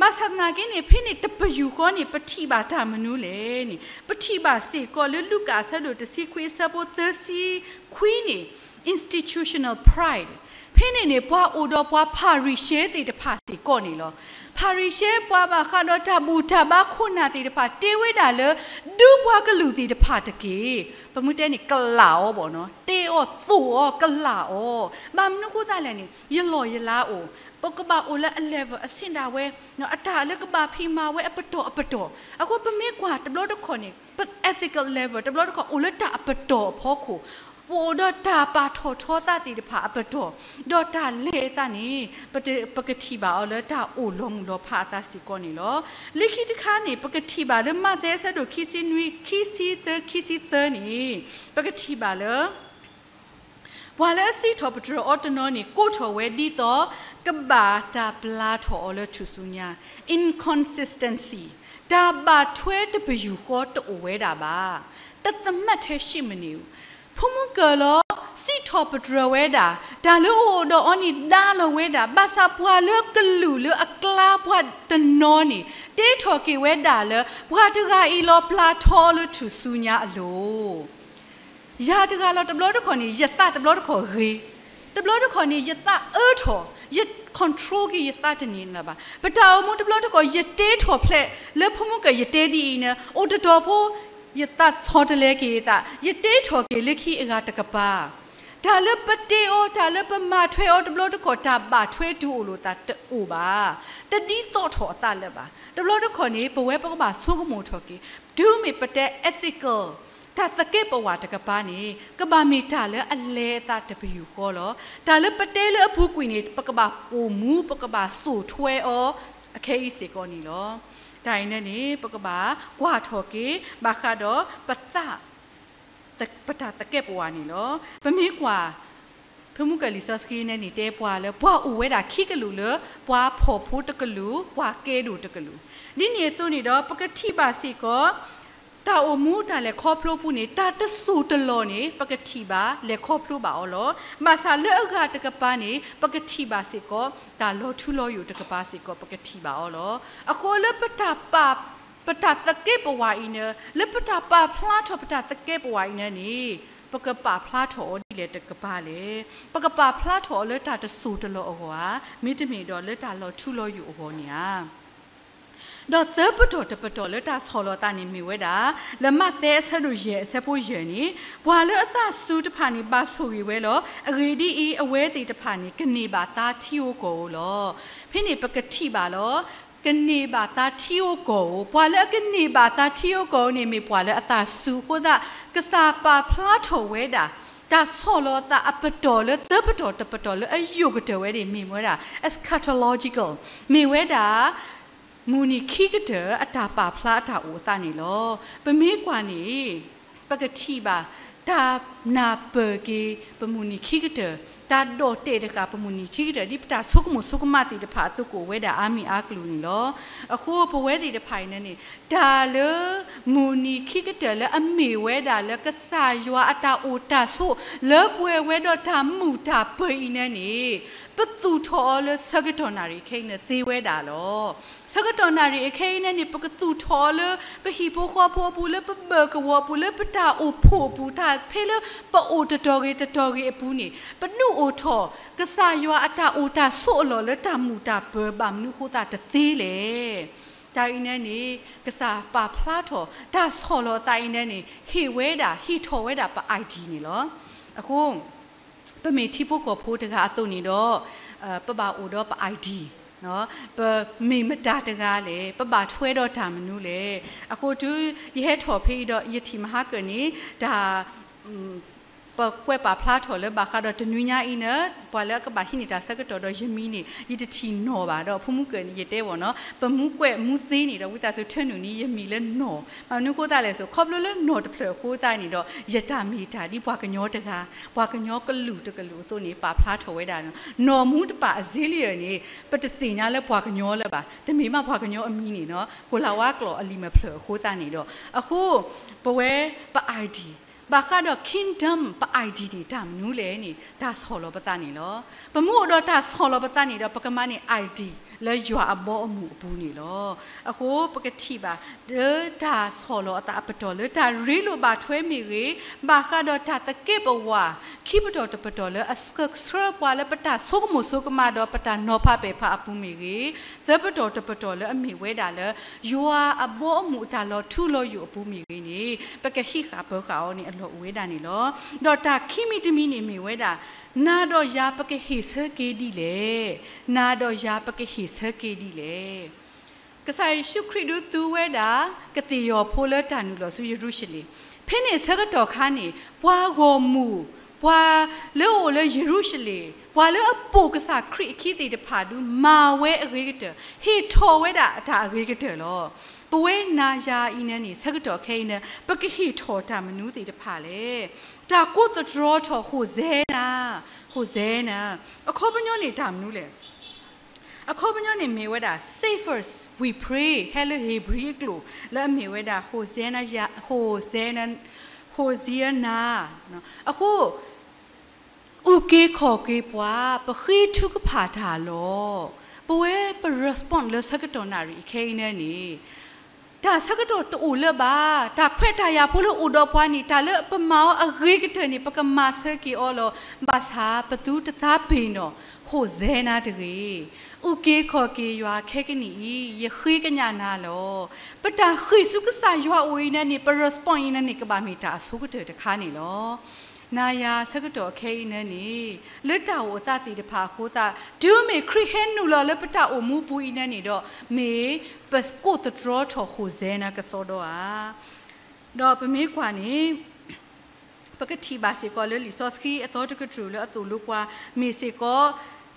ဘၣ်ဆၣ်သနာ်က့န့ၣ် ဖဲန့ၣ်တပယူာ်ဃီန့ၣ် ပထံၣ်ဘၣ်တၢ်မနုၤလဲၣ်န့ၣ် ပထံၣ်ဘၣ်စ့ၢ်ကီးလၢလူၤကၣ်အဆၢဒိၣ်တဆံခွံအဆၢဖိသၢဆံခွံန့ၣ် institutional pride ဖဲန့ၣ်န့ၣ် ပှၤအိၣ်ဒီးပှၤဖၤရံၤၡဲသ့ၣ်တဖၣ်စ့ၢ်ကီးန့ၣ်လီၤ. ဖၤရံၤၡဲပှၤဘၣ်ဃးဒီးတၢ်ဘူၣ်တၢ်ဘါခိၣ်နၢ်သ့ၣ်တဖၣ် တဲဝဲဒၣ်လၢ ဒုးပှၤကလုာ်သ့ၣ်တဖၣ်တက့ၢ်. ပမ့ၢ်တဲန့ၣ် ကလာ်အီၤဘၣ်နီၤ, တဲအီၤသိၣ်အီၤ ကလာ်အီၤ, ဘၣ်မနုၤဃိသတးလဲၣ်န့ၣ် ယလီၢ်ယလၤအိၣ် ပကဘၣ်အိၣ်လၢအ level အဆင့်ဒၣ်ဝဲ, အတၢ်လၢကဘၣ်ဖံးမၤဝဲအပတီၢ်အပတီၢ်. အဃိပမ့ၢ်ကွၢ်တဘျီတခီၣ်န့ၣ် ပ ethical level တဘျီတခီၣ်အိၣ်လၢတၢ်အပတီၢ်အဖီခိၣ်, ပအိၣ်ဒီးတၢ်ပာ်ထီၣ်ထီသးသ့ၣ်တဖၣ်အပတီၢ်, ဒီးတၢ်လဲၤအသးန့ၣ် ပတ- ပကထံၣ်ဘၣ်အီၤလၢတၢ်အိၣ်လီၤမုၢ်လီၤဖးအသးစ့ၢ်ကီးန့ၣ်လီၤ. လၢခံတခါန့ၣ် ပကထံၣ်ဘၣ်လၢမးသဲအဆၢဒိၣ်ခံဆံနွံ ခံဆံသၢ ခံဆံသၢန့ၣ် ပကထံၣ်ဘၣ်လၢ ပှၤလၢအစံးထီၣ်ပတြၢၤအီၤတနီၤန့ၣ် ကိးထီၣ်ဝဲဒ်သိး ကဘၣ်တၢ်ပျၢ်ထီၣ်အီၤလၢထူၣ်စုညါ, inconsistency, တၢ်ဘၣ်ထွဲတပယူာ်ဃီတအိၣ်ဝဲဒၣ်ဘၣ်, တသမတ်ထဲရှိမနေဘူး. ဖိမုၣ်ကၢၤလီၤ စံးထီၣ်ပတြၢၤဝဲဒၣ်, တၢ်လၢအအိၣ်ဒီးအီၤန့ၣ်ဒါလီၤဝဲဒၣ်, ဘၣ်ဆၣ်ပှၤလၢကလုာ်လၢအကျါပှၤတနီၤန့ၣ် တဲထီၣ်က့ၤဝဲဒၣ်လၢ ပှၤတဂၤအံၤလီၤပျၢ်ထီအီၤလၢထူၣ်စုညါအလိၤ ယၤတဂၤလီၤ တဘျီတခီၣ်န့ၣ် ယသးတဘျီတခီၣ်ဂ့ၤ, တဘျီတခီၣ်န့ၣ် ယသးအၢထီၣ်, ယ control က့ၤယသးတန့ၢ်လၢၤဘၣ်. ပတၢ်အိၣ်မူတဘျီတခီၣ် ယတဲထီၣ်ဖျဲးလၢဖိမုၣ်ကၢၤ ယတဲဒ်အံၤန့ၣ် အိၣ်တတီၤဖိ ယသးဆီတလဲက့ၤယသး, ယတဲထီၣ်က့ၤလၢခံအဂၤတကပၤ တၢ်လၢပတဲအီၤ တၢ်လၢပမၤထွဲအီၤတဘျီတခီၣ် တၢ်ဘၣ်ထွဲတုၤအိၣ်လိာ်သးတအိၣ်ဘၣ်, တဒ်သိးထီၣ်အသးလၢၤဘၣ်. တဘျီတခီၣ်န့ၣ် ပဝဲပကဘၣ်ဆိကမိၣ်ထီၣ်က့ၤ တုၤမ့ၢ်ပတဲ ethical တၢ်သကဲးပဝးတကပၤန့ၣ် ကဘၣ်မ့ၢ်တၢ်လၢအလဲၤအသးတပယူာ်ဃီလီၤ. တၢ်လၢပတဲလၢအပူၤကွံာ်န့ၣ် ပကဘၣ်ပိာ်မူ ပကဘၣ်စိာ်ထွဲအီၤ အခဲအံၤစ့ၢ်ကီးန့ၣ်လီၤ. တၢ်အံၤန့ၣ်န့ၣ် ပကဘၣ်ကွၢ်ထီၣ်က့ၤ ဘၣ်ဃးဒီးပသး ပတၢ်သကဲးပဝးန့ၣ်လီၤ. ပမ့ၢ်ကွၢ် ဖုမူကၢၢ်လံာ်စီဆှံန့ၣ်န့ၣ် တဲပှၤလၢ ပှၤအိၣ်ဝဲဒၣ်ခံကလုာ်လၢ ပှၤဖှီၣ်ဖိတကလုာ် ပှၤကဲဒိၣ်တကလုာ်, ဒ်န့ၣ်အသိးန့ၣ်ဒီး ပကထံၣ်ဘၣ်စ့ၢ်ကီး တၢ်အိၣ်မူတၢ်လဲၤခီဖျိပူၤန့ၣ် တၢ်တစိၢ်တလီၢ်န့ၣ် ပကထံၣ်ဘၣ်လဲၤခီဖျိဘၣ်အီၤလီၤ. ဘၣ်ဆၣ်လၢအဂၤတကပၤန့ၣ် ပကထံၣ်ဘၣ်စ့ၢ်ကီး တၢ်လီၤထူလီၤယိာ်တကပၤစ့ၢ်ကီး ပကထံၣ်ဘၣ်အီၤလီၤ. အဃိလၢပတၢ်ပာ် ပတၢ်သကဲးပဝးအံၤန့ၣ် လၢပတၢ်ပာ်ဖျါထီၣ်ပတၢ်သကဲးပဝးအံၤန့ၣ်န့ၣ် ပကပာ်ဖျါထီၣ်အီၤဒ်လဲၣ်တကပၤလဲၣ်. ပကပာ်ဖျါထီၣ်အီၤလၢတၢ်တစိၢ်တလီၢ်အဂီၢ်ဧါ, မ့တမ့ၢ်ဒီးလၢတၢ်လီၤထူလီၤယိာ်အဂီၢ်န့ၣ်ဧါ. ဒီးသၢပတီၢ်တပတီၢ်လၢတၢ်ဆီၣ်လီၤသးန့ၣ်မ့ၢ်ဝဲဒၣ် လၢမးသဲအဆၢဒိၣ်ယဲၢ်အဆၢဖိယဲၢ်န့ၣ်, ပှၤလၢအသးစူၤတဖၣ်န့ၣ် ဘၣ်ဆိၣ်ဂ့ၤဝဲလီၤ. အဂ့ၢ်ဒ်အံၤ, အဝဲသ့ၣ်တဖၣ်န့ၣ် ကန့ၢ်ဘၣ်သါထံဧိၤကီၢ်ဧိၤလီၤ. ဖဲန့ၣ်ပကထံၣ်ဘၣ်လီၤ. ကန့ၢ်ဘၣ်သါထံဧိၤကီၢ်ဧိၤ, ပှၤလၢအကန့ၢ်ဘၣ်သါထံဧိၤကီၢ်ဧိၤန့ၣ် မ့ၢ်ပှၤလၢအသးစူၤအဃိသတး ကစၢ်ပာ်ဖျါထီၣ်ဝဲဒၣ် တၢ်ဆီၣ်လီၤသးအပတီၢ်လၢသၢပတီၢ်တပတီၢ်လၢအယိာ်ကတၢၢ်ဝဲန့ၣ် မ့ၢ်ဝဲဒၣ် eschatological, မ့ၢ်ဝဲဒၣ် မုၢ်နံၤခံကတၢၢ်အတၢ်ပာ်ဖျါအတၢ်အိၣ်အသးန့ၣ်လီၤ. ပမ့ၢ်ကွၢ်န့ၣ် ပကထံၣ်ဘၣ် တၢ်နၢ်ပၢၢ်က့ၤ ပမုၢ်နံၤခံကတၢၢ်, တၢ်ဒီၣ်တဲာ်တဃာ် ပမုၢ်နံၤခံကတၢၢ် ဒ်ပတၢ်ဆိကမိၣ်ဆိကမးသ့ၣ်တဖၣ်အသိးကအိၣ်ဝဲဒၣ်အါမံၤအါကလုာ်န့ၣ်လီၤ. အဃိပဝဲသ့ၣ်တဖၣ်အံၤန့ၣ်န့ၣ် တၢ်လၢ မုၢ်နံၤခံကတၢၢ်လၢအမ့ၢ်ဝဲဒၣ်လၢကစၢ်ယွၤအတၢ်အိၣ်တၢ်ဆိး လၢပှဲၤဝဲဒီးတၢ်မုာ်တၢ်ပၢၤအံၤန့ၣ်န့ၣ် ပသူၣ်ထီၣ်အီၤလၢဆၢကတီၢ်နၣ်ရံၣ်အခဲအံၤန့ၣ်သ့ဝဲဒၣ်လီၤ. ဆၢကတီၢ်နၣ်ရံၣ်အခဲအံၤန့ၣ်န့ၣ် ပကသူၣ်ထီၣ်အီၤလၢ ပဟံၣ်ဖိဃီဖိအပူၤ, လၢပဘၢၣ်ကဝီၤအပူၤ, လၢပတၢ်အိၣ်ဖှိၣ်အပူၤ, တၢ်ဖဲလၢပအိၣ်တတီၤဂ့ၤတတီၤဂ့ၤအပူၤန့ၣ် ပဒုးအိၣ်ထီၣ် ကစၢ်ယွၤအတၢ်အိၣ်တၢ်ဆိးအလီၢ်လၢတၢ်မုာ်တၢ်ပၢၤ ဘၣ်မနုၤဃိသတးတသ့လဲၣ်. တၢ်အံၤန့ၣ်န့ၣ် ကစၢ်ပာ်ဖျါထီၣ် တၢ်ဆီၣ်လီၤအသးအံၤန့ၣ်န့ၣ် ဟ့ၣ်ဝဲဒၣ် ဟ့ၣ်ထီၣ်ဝဲဒၣ်ပ ID န့ၣ်လီၤ. အဃိ ပမ့ၢ်ထံဖိကီၢ်ဖိတဂၤအသိးန့ၣ်ဒီး ပဘၣ်အိၣ်ဒီးပ ID, ပမ့ၢ်မတၤတဂၤလဲၣ်, ပဘၣ်ထွဲဒီးတၢ်မနုၤလဲၣ်. အဃိတုၤယဟဲထီၣ်ဖဲအံၤဒီး ယထံၣ်မဟါကၢၣ်န့ၣ် တၢ် ပကွဲးပာ်ဖျါထီၣ်လၢဘၣ်ဃးဒီးတနွံညါအံၤန့ၣ် ပှၤလၢအကဘၣ်ဟံးန့ၢ်တၢ်ဆၢကတီၢ်ဒီးယမံၤန့ၣ် ယတထံၣ်နီၢ်ဘၣ်ဒီး ဖိမုၣ်ကၢၢ်န့ၣ် ယတဲဝဲနီၤ ပမူကွဲးမူသ့န့ၣ်ဒီး ဝံသးစူၤထၢနုာ်န့ၣ် ယမံၤလၢနီၢ်, ဘၣ်မနုၤဃိသတးလဲၣ်ဆိ ခီဖျိလၢနီၢ်တဖျၢၣ်အဃိသတးန့ၣ်ဒီး ယတၢ်မ့ၢ်တၢ်ဒ်ပှၤကညီတဂၤ, ပှၤကညီကလုာ်တကလုာ်အသိးန့ၣ် ပာ်ဖျါထီၣ်ဝဲဒၣ် နီၢ်မူတပာ်အစ့လံဧါန့ၣ် ပတသ့ၣ်ညါလၢပှၤကညီလၢၤဘၣ်, တမ့ၢ်မးပှၤကညီအမံၤန့ၣ်နီၤ ကိၤလၤဝါကျိာ်အလံာ်မဲာ်ဖျၢၣ်အဃိသတးန့ၣ်ဒီး အဃိ ပဝဲပ ID ဘၣ်ဃးဒီး kingdom ပ ID န့ၣ် တၢ်မနုၤလဲၣ်န့ၣ် တၢ်ဆီၣ်လီၤပသးန့ၣ်လီၤ. ပမူအိၣ်ဒီးတၢ်ဆီၣ်လီၤပသးန့ၣ်ဒီး ပကမၤန့ၢ် ID လၢယွၤအဘီအမုၢ်အပူၤန့ၣ်လီၤ. အဃိပကထံၣ်ဘၣ် လၢတၢ်ဆီၣ်လီၤအသးအပတီၢ်လၢတၢ်ရ့လိာ်ဘၣ်ထွဲမ့ၢ်ဂ့ၤ, ဘၣ်ဃးဒီးတၢ်သကဲးပဝး ခံပတီၢ်တပတီၢ်လၢအဆှၢဆှၢပှၤလၢပတၢ်ဆိကမိၣ်ဆိကမးဒီးပတၢ်နီၤဖးပဲာ်ဖးအပူၤမ့ၢ်ဂ့ၤ, သၢပတီၢ်တပတီၢ်လၢအမ့ၢ်ဝဲဒၣ်လၢ ယွၤအဘီအမုၢ်အတၢ်လီၤထူလီၤယိာ်အပူၤမ့ၢ်ဂ့ၤန့ၣ် ပကဟံးဃာ်ပၢၤဃာ်အီၤန့ၣ် အလီၢ်အိၣ်ဝဲဒၣ်န့ၣ်လီၤ. ဒီးတၢ်ခံမံၤတမံၤန့ၣ်မ့ၢ်ဝဲဒၣ် နၤဒီးယၤပကဟ့ၣ်ဆၢက့ၤဒ်လဲၣ်. နၤဒီးယၤပကဟ့ၣ်ဆၢက့ၤဒ်လဲၣ်. ကစၢ်ယ့ၣ်ၡူးခရံာ်ဒုးသူဝဲဒၣ် ကသ့ၣ်ယီၤဖိလၢတၢ်နုာ်လီၤဆူယရူၤၡလ့ၣ်, ဖဲန့ၣ်ဆၢကတီၢ်ခါန့ၣ် ပှၤဂီၢ်မုၢ်, ပှၤလၢအအိၣ်လၢယရူၤၡလ့ၣ်, ပှၤလၢအပိာ်ကစၢ်ခရံာ်အခံသ့ၣ်တဖၣ်ဒုး မၤဝဲအဂ့ၤကတၢၢ်, ဟ့ၣ်ထီၣ်ဝဲဒၣ်အတၢ်အဂ့ၤကတၢၢ်လီၤ. ပဝဲနၤယၤအံၤန့ၣ်န့ၣ် ဆၢကတီၢ်ခဲအံၤန့ၣ် ပကဟ့ၣ်ထီၣ်တၢ်မနုၤသ့ၣ်တဖၣ်လဲၣ်. တၢ်ကိးသတြီထီၣ် ဟိၣ်စဲနၤ, ဟိၣ်စဲနၤ, အခီပညီန့ၣ်တၢ်မနုၤလဲၣ်. အခီပညီန့ၣ်မ့ၢ်ဝဲဒၣ် Save us, we pray ဟဲလၢဧ့ၤဘြံၤအကျိာ် လၢအမ့ၢ်ဝဲဒၣ် ဟိၣ်စဲနၤ, ဟိၣ်စဲနၤ, ဟိၣ်စဲနၤ, အဃိ အုၣ်က့ၤခီၣ်က့ၤပှၤ, ပဃ့ထုကဖၣ်တၢ်လီၤ. ပဝဲပ respond လၢဆၢကတီၢ်နၣ်ရံၣ်ခဲအံၤန့ၣ်န့ၣ် တၢ်ဆၢကတီၢ်တအိၣ်လၢၤဘၣ်. တၢ်ခွဲးတၢ်ယာ်ဖိလၢအိၣ်ဒီးပှၤန့ၣ် တၢ်လၢပမၤအီၤအဂ့ၤကတၢၢ်န့ၣ် ပကမၤဆၢက့ၤအီၤလီၤ. ဘၣ်ဆၣ်ပသုတသးပ့ၤနီၣ် ဟိၣ်စဲနၤတဂ့ၤ. အုၣ်က့ၤခီၣ်က့ၤယွၤ, ခဲကနံၣ်အံၤ ယဃ့ကညးနၤလီၤ. ပတၢ်ဃ့ၢ်ဆူကစၢ်ယွၤအအိၣ်အံၤန့ၣ်န့ၣ် ပ respond အံၤန့ၣ်န့ၣ် ကဘၣ်မ့ၢ်တၢ်အဆိကတၢၢ်တခါန့ၣ်လီၤ. နၤယၤဆၢကတီၢ်ခဲအံၤန့ၣ်န့ၣ် လၢတၢ်အိၣ်အသးသ့ၣ်တဖၣ်အဃိသတး တုၤမ့ၢ်ခရံာ်ဟဲနုာ်လီၤလၢပတၢ်အိၣ်မူပူၤအံၤန့ၣ်န့ၣ်ဒီး မ့ၢ်ပကိးသတြီထီၣ်ဟိၣ်စဲနၤကစီဒီဧါ. ဒီးပမ့ၢ်ကွၢ်န့ၣ် ပကထံၣ်ဘၣ်စ့ၢ်ကီးလၢလံာ်စီဆှံအသီတကတြူၢ်လၢအသိၣ်လိပှၤ မ့ၢ်စ့ၢ်ကီး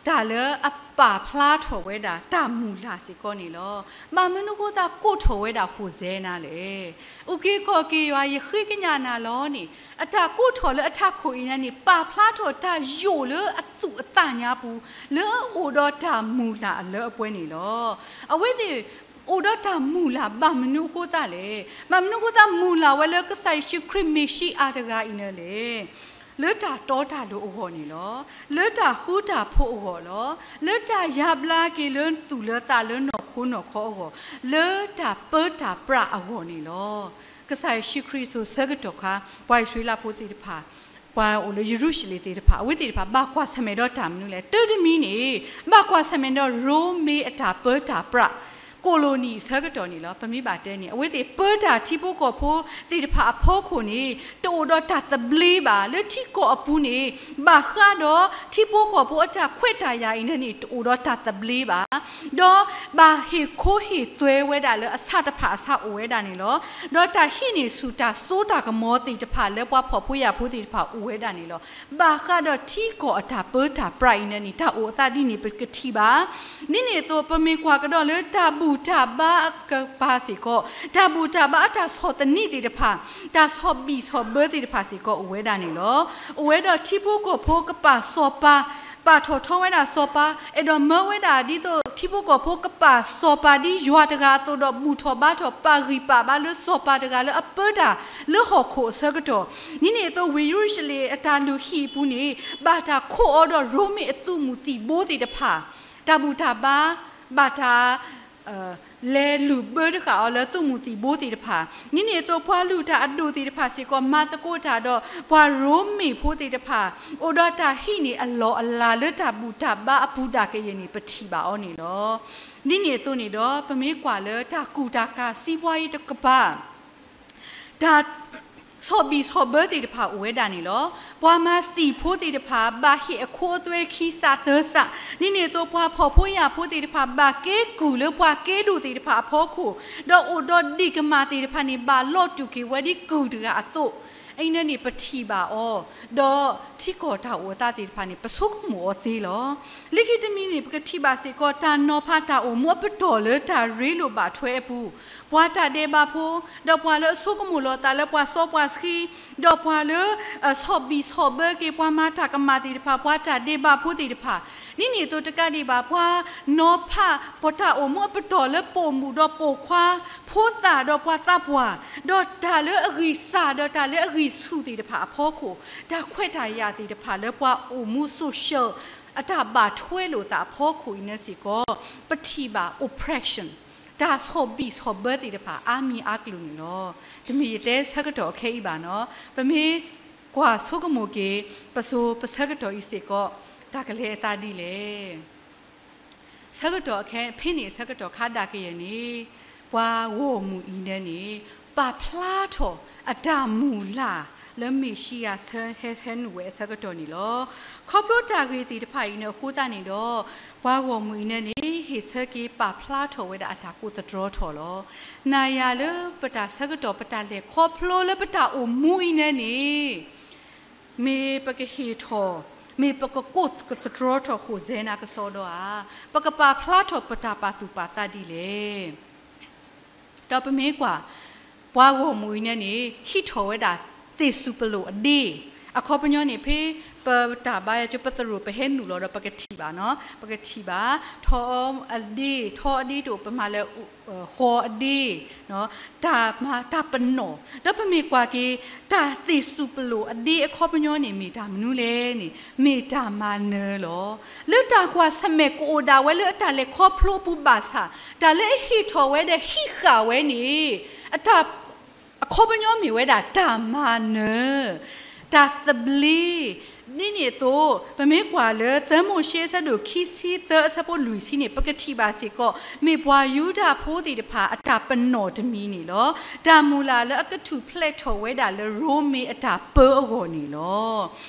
တၢ်လၢအပာ်ဖျါထီၣ်ဝဲဒၣ်တၢ်မုၢ်လၢ်စ့ၢ်ကီးန့ၣ်လီၤ. ဘၣ်မနုၤအဃိသတးကိးထီၣ်ဝဲဒၣ်ဟိၣ်စဲနၤလဲၣ်. အုၣ်က့ၤခီၣ်က့ၤယွၤ, ယဃ့ကညးနၤလီၤန့ၣ် အတၢ်ကိးထီၣ်လၢအထးခိၣ်အံၤန့ၣ်န့ၣ် ပာ်ဖျါထီၣ်တၢ်ယိာ်လၢအသူၣ်အသးညါပူၤ လၢအအိၣ်ဒီးတၢ်မုၢ်လၢ်အလၢအပှဲၤန့ၣ်လီၤ. အဝဲသ့ၣ် အိၣ်ဒီးတၢ်မုၢ်လၢ်ဘၣ်မနုၤအဃိသတးလဲၣ်. ဘၣ်မနုၤအဃိသတးမုၢ်လၢ်ဝဲလၢကစၢ်ယ့ၣ်ၡူးခရံာ်မ့ၣ်ၡံအၤတဂၤအံၤန့ၣ်လဲၣ်. လၢတၢ်တီတၢ်လိၤအဂီၢ်န့ၣ်လီၤ. လၢတၢ်ဃူတၢ်ဖိးအဂီၢ်လီၤ. လၢတၢ်ယါဘျါက့ၤလၢသူၣ်လၢသးလၢနီၢ်ခိနီၢ်ခီအဂီၢ်, လၢတၢ်ပၢတၢ်ပြးအဂီၢ်န့ၣ်လီၤ. ကစၢ်ယ့ၣ်ၡူးခရံာ်အစိၤဆၢကတီၢ်ခါ ပှၤအံၣ်စရ့လးဖိသ့ၣ်တဖၣ်, ပှၤအိၣ်လၢယရူၤၡလ့ၣ်သ့ၣ်တဖၣ် အဝဲသ့ၣ်တဖၣ် ဘၣ်ကွၢ်ဆၢၣ်မဲာ်ဒီးတၢ်မနုၤလဲၣ်. တၢ်တမံၤန့ၣ် ဘၣ်ကွၢ်ဆၢၣ်မဲာ်ဒီးရိမ့ၤအတၢ်ပၢတၢ်ပြး ကိၣ်လိၣ်နံၣ်အဆၢကတီၢ်န့ၣ်လီၤ. ပမ့ၢ်ဘၣ်တဲန့ၣ် အဝဲသ့ၣ်ပၢတၢ်ထံဖိကီၢ်ဖိသ့ၣ်တဖၣ်အဖီခိၣ်န့ၣ် တအိၣ်ဒီးတၢ်သဘျ့ဘၣ်. လၢထံကီၢ်အပူၤန့ၣ် ဘၣ်ဃးဒီးထံဖိကီၢ်ဖိအတၢ်ခွဲးတၢ်ယာ်အံၤန့ၣ်န့ၣ် တအိၣ်ဒီးတၢ်သဘျ့ဘၣ်. ဒီးဘၣ်ဟ့ၣ်ခိဟ့ၣ်သွဲဝဲဒၣ်လၢအဆၣ်တဖၣ်အဆၣ်အိၣ်ဝဲဒၣ်န့ၣ်လီၤ. ဒီးတၢ်ဟံးန့ၢ်ဆူၣ်တၢ်စိတၢ်ကမီၤသ့ၣ်တဖၣ်လၢပှၤဖှီၣ်ဖိယာ်ဖိသ့ၣ်တဖၣ်အိၣ်ဝဲဒၣ်န့ၣ်လီၤ. ဘၣ်ဃးဒီးထံကီၢ်အတၢ်ပၢတၢ်ပြးအံၤန့ၣ်န့ၣ် တၢ်အိၣ်အသးဒ်န့ၣ်ပကထံၣ်ဘၣ်. ဒ်န့ၣ်အသိး ပမ့ၢ်ကွၢ်ကဒီးလၢတၢ်ဘူၣ်တၢ်ဘါအကပၤစ့ၢ်ကီး, တၢ်ဘူၣ်တၢ်ဘါအတၢ်ဆီၣ်သနံးသ့ၣ်တဖၣ်, တၢ်ဆီၣ်ဘံၣ်ဆီၣ်ဘၢသ့ၣ်တဖၣ်စ့ၢ်ကီးအိၣ်ဝဲဒၣ်န့ၣ်လီၤ. အိၣ်ဝဲဒီးထံဖိကီၢ်ဖိကပာ်စီၤပၤ, ပာ်ထီၣ်ထီဝဲဒၣ်စီၤပၤ, အဲၣ်ဒိးမၢဝဲဒၣ်ဒ်သိးထံဖိကီၢ်ဖိကပာ်စီၤပၤဒ်ယွၤတဂၤအသိးဒီး ဘူၣ်ထီၣ်ဘါထီၣ် ပာ်ဂံၢ်ပာ်ဘါလၢစီၤပၤတဂၤလၢအပၢတၢ်လၢဟီၣ်ခိၣ်အဆၢကတီၢ်, ဒ်န့ၣ်အသိးဝ့ၢ်ယရူၤၡလ့ၣ်အတၢ်လုၢ်ဟံၣ်အပူၤန့ၣ် ဘၣ်တၢ်ခိးအီၤဒီးရိမ့ၤအသုးမုၢ်သံၣ်ဘိသ့ၣ်တဖၣ်, တၢ်ဘူၣ်တၢ်ဘါ ဘၣ်တၢ် လဲၤလုၢ်ဘၢတဃာ်အီၤလၢသုးမုၢ်သံၣ်ဘိသ့ၣ်တဖၣ်, ဒ်န့ၣ်အသိးပှၤလုၢ်တၢ်အဒိၣ်သ့ၣ်တဖၣ်စ့ၢ်ကီး မၤသကိးတၢ်ဒီးပှၤရိမ့ၤဖိသ့ၣ်တဖၣ်, အိၣ်ဒီးတၢ်ဟံးန့ၢ်အလီၢ်အလၤလၢတၢ်ဘူၣ်တၢ်ဘါအပူၤဒၣ်ကယဲၢ်န့ၣ် ပထံၣ်ဘၣ်အီၤန့ၣ်လီၤ. ဒ်န့ၣ်အသိးန့ၣ်ဒီး ပမ့ၢ်ကွၢ်လၢတၢ်ကူၣ်တၢ်ကၤစံးဘှါအံၤတကပၤ တၢ်ဆီၣ်ဘံၣ်ဆီၣ်ဘၢသ့ၣ်တဖၣ်အိၣ်ဝဲဒၣ်န့ၣ်လီၤ. ပှၤမၤစံာ်ဖိသ့ၣ်တဖၣ် ဘၣ်ဟ့ၣ်အခိအသွဲခံစးသၢစး, ဒ်န့ၣ်အသိးပှၤဖှီၣ်ဖိယာ်ဖိသ့ၣ်တဖၣ် ဘၣ်ကဲကုၢ်လၢပှၤကဲဒိၣ်သ့ၣ်တဖၣ်အဖီခိၣ်, ဒီးအိၣ်ဒီးဒ့ၣ်ကမၢ်သ့ၣ်တဖၣ်န့ၣ် ဘၣ်လီၤတူာ်က့ၤဝဲဒ်ကုၢ်တဂၤအသိး, အံၤန့ၣ်န့ၣ် ပထံၣ်ဘၣ်အီၤ, ဒီးထံကီၢ်တၢ်အိၣ်အသးသ့ၣ်တဖၣ်န့ၣ် ပဆိကမိၣ်အီၤသ့လီၤ. လၢခံတမံၤန့ၣ် ပကထံၣ်ဘၣ်စ့ၢ်ကီး တၢ်နီၤဖးတၢ်အိၣ်မူအပတီၢ်လၢတၢ်ရ့လိာ်ဘၣ်ထွဲအပူၤ, ပှၤတၢ်ဒဲးဘးဖိ, ဒီးပှၤလၢအဆိကမိၣ်လီၤသးလၢပှၤစီပှၤဆှံ, ဒီးပှၤလၢ ဆီၣ်ဘံၣ်ဆီၣ်ဘၢက့ၤ ပှၤမၤတၢ်ကမၣ်သ့ၣ်တဖၣ်, ပှၤတၢ်ဒဲးဘးဖိသ့ၣ်တဖၣ်, ဒ်န့ၣ်အသိးတကးဒံးဘၣ် ပှၤနီၤဖး ပတၢ်အိၣ်မူအပတီၢ်လၢပိာ်မုၣ်ဒီးပိာ်ခွါ, ဖိသၣ်ဒီးပှၤသးပှၢ်, ဒီးတၢ်လၢအဂံၢ်စၢ်ဒီးတၢ်လၢအဂံၢ်ဆူၣ်သ့ၣ်တဖၣ်အဖီခိၣ်, တၢ်ခွဲးတၢ်ယာ်သ့ၣ်တဖၣ်လၢပှၤအိၣ်မူ social အတၢ်ဘၣ်ထွဲလိာ်သးအဖီခိၣ်အံၤန့ၣ်စ့ၢ်ကီး, ပထံၣ်ဘၣ် oppression တၢ်ဆီၣ်ဘံၣ်ဆီၣ်ဘၢသ့ၣ်တဖၣ် အါမံၤအါကလုာ်န့ၣ်လီၤ. တမ့ၢ်ယတဲဆၢကတီၢ်အခဲအံၤဘၣ်နီၤ, ပမ့ၢ်ကွၢ်ဆိကမိၣ်က့ၤ ပစိၤပဆၢကတီၢ်အံၤစ့ၢ်ကီး တၢ်ကလဲၤအသးဒ်လဲၣ်. ဆၢကတီၢ်အခဲ ဖဲန့ၣ်ဆၢကတီၢ်ခါဒၣ်ကယဲၢ်န့ၣ်, ပှၤဂီၢ်မုၢ်အံၤန့ၣ်န့ၣ် ပာ်ဖျါထီၣ်အတၢ်မုၢ်လၢ် လၢမ့ၣ်ၡံအၤဆၢဟဲ ဟဲနုာ်ဝဲအဆၢကတီၢ်န့ၣ်လီၤ. ခီဖျိတၢ်ဂ့ၢ်သ့ၣ်တဖၣ်အံၤန့ၣ်အဃိသတးန့ၣ်ဒီး ပှၤဂီၢ်မုၢ်အံၤန့ၣ်န့ၣ် ဟ့ၣ်ဆၢက့ၤပာ်ဖျါထီၣ်ဝဲဒၣ်အတၢ်ကိးသတြီထီၣ်လီၤ. နၤယၤလၢပတၢ်ဆၢကတီၢ် ပတၢ်လဲၤခီဖျိလၢပတၢ်အိၣ်မူအံၤန့ၣ်န့ၣ် မ့ၢ်ပကဟ့ၣ်ထီၣ်, မ့ၢ်ပကကိးသတြီထီၣ် ဟိၣ်စဲနၤ ကစီဒီဧါ, ပကပာ်ဖျါထီၣ်ပတၢ်ပာ်သူၣ်ပာ်သးဒ်လဲၣ်. ဒီးပမ့ၢ်ကွၢ် ပှၤဂီၢ်မုၢ်အံၤန့ၣ်န့ၣ် ဟံးထီၣ်ဝဲဒၣ်သ့ၣ်စူၣ်ပလိၣ်အဒ့, အခီပညီန့ၣ် ဖဲပတၢ်ဘါယွၤကၠိ ပသရိာ် ပဟဲနုာ်လီၤဒီး ပကထံၣ်ဘၣ်နီၤ, ပကထံၣ်ဘၣ် ထီအဒ့, ထီအဒ့တအိၣ် ပမၤလၢ ဃီအဒ့, တၢ်မၤတၢ်ပနီၣ်, ဒီးပမ့ၢ်ကွၢ်က့ၤ တၢ်သ့ၣ်စူၣ်ပလိၣ်အဒ့အခီပညီန့ၣ် မ့ၢ်တၢ်မနုၤလဲၣ်န့ၣ် မ့ၢ်တၢ်မၤနၢၤလီၤ. လၢတၢ်ကွၢ်ဆၢၣ်မဲာ်ကအိၣ်ဒၣ်ဝဲလၢအတၢ်လဲၤခီဖျိအပူၤဘၣ်ဆၣ် တၢ်လၢအဟ့ၣ်ထီၣ်ဝဲဒီးဟံးဃာ်ဝဲန့ၣ် အတၢ် အခီပညီမ့ၢ်ဝဲဒၣ် တၢ်မၤနၢၤ, တၢ်သဘျ့, ဒ်န့ၣ်အသိး ပမ့ၢ်ကွၢ်လၢသၢမိၤၡ့အဆၢဒိၣ်ခံဆံသၢအဆၢဖိလွံၢ်ဆံန့ၣ် ပကထံၣ်ဘၣ်စ့ၢ်ကီး မ့ၢ်ပှၤယူဒၤဖိသ့ၣ်တဖၣ်အတၢ်ပနီၣ်တမံၤန့ၣ်လီၤ. တၢ်မုၢ်လၢ်လၢအကထူၣ်ဖျဲးထီၣ်ဝဲဒၣ်လၢရိမ့ၤအတၢ်ပၢအဂီၢ်န့ၣ်လီၤ.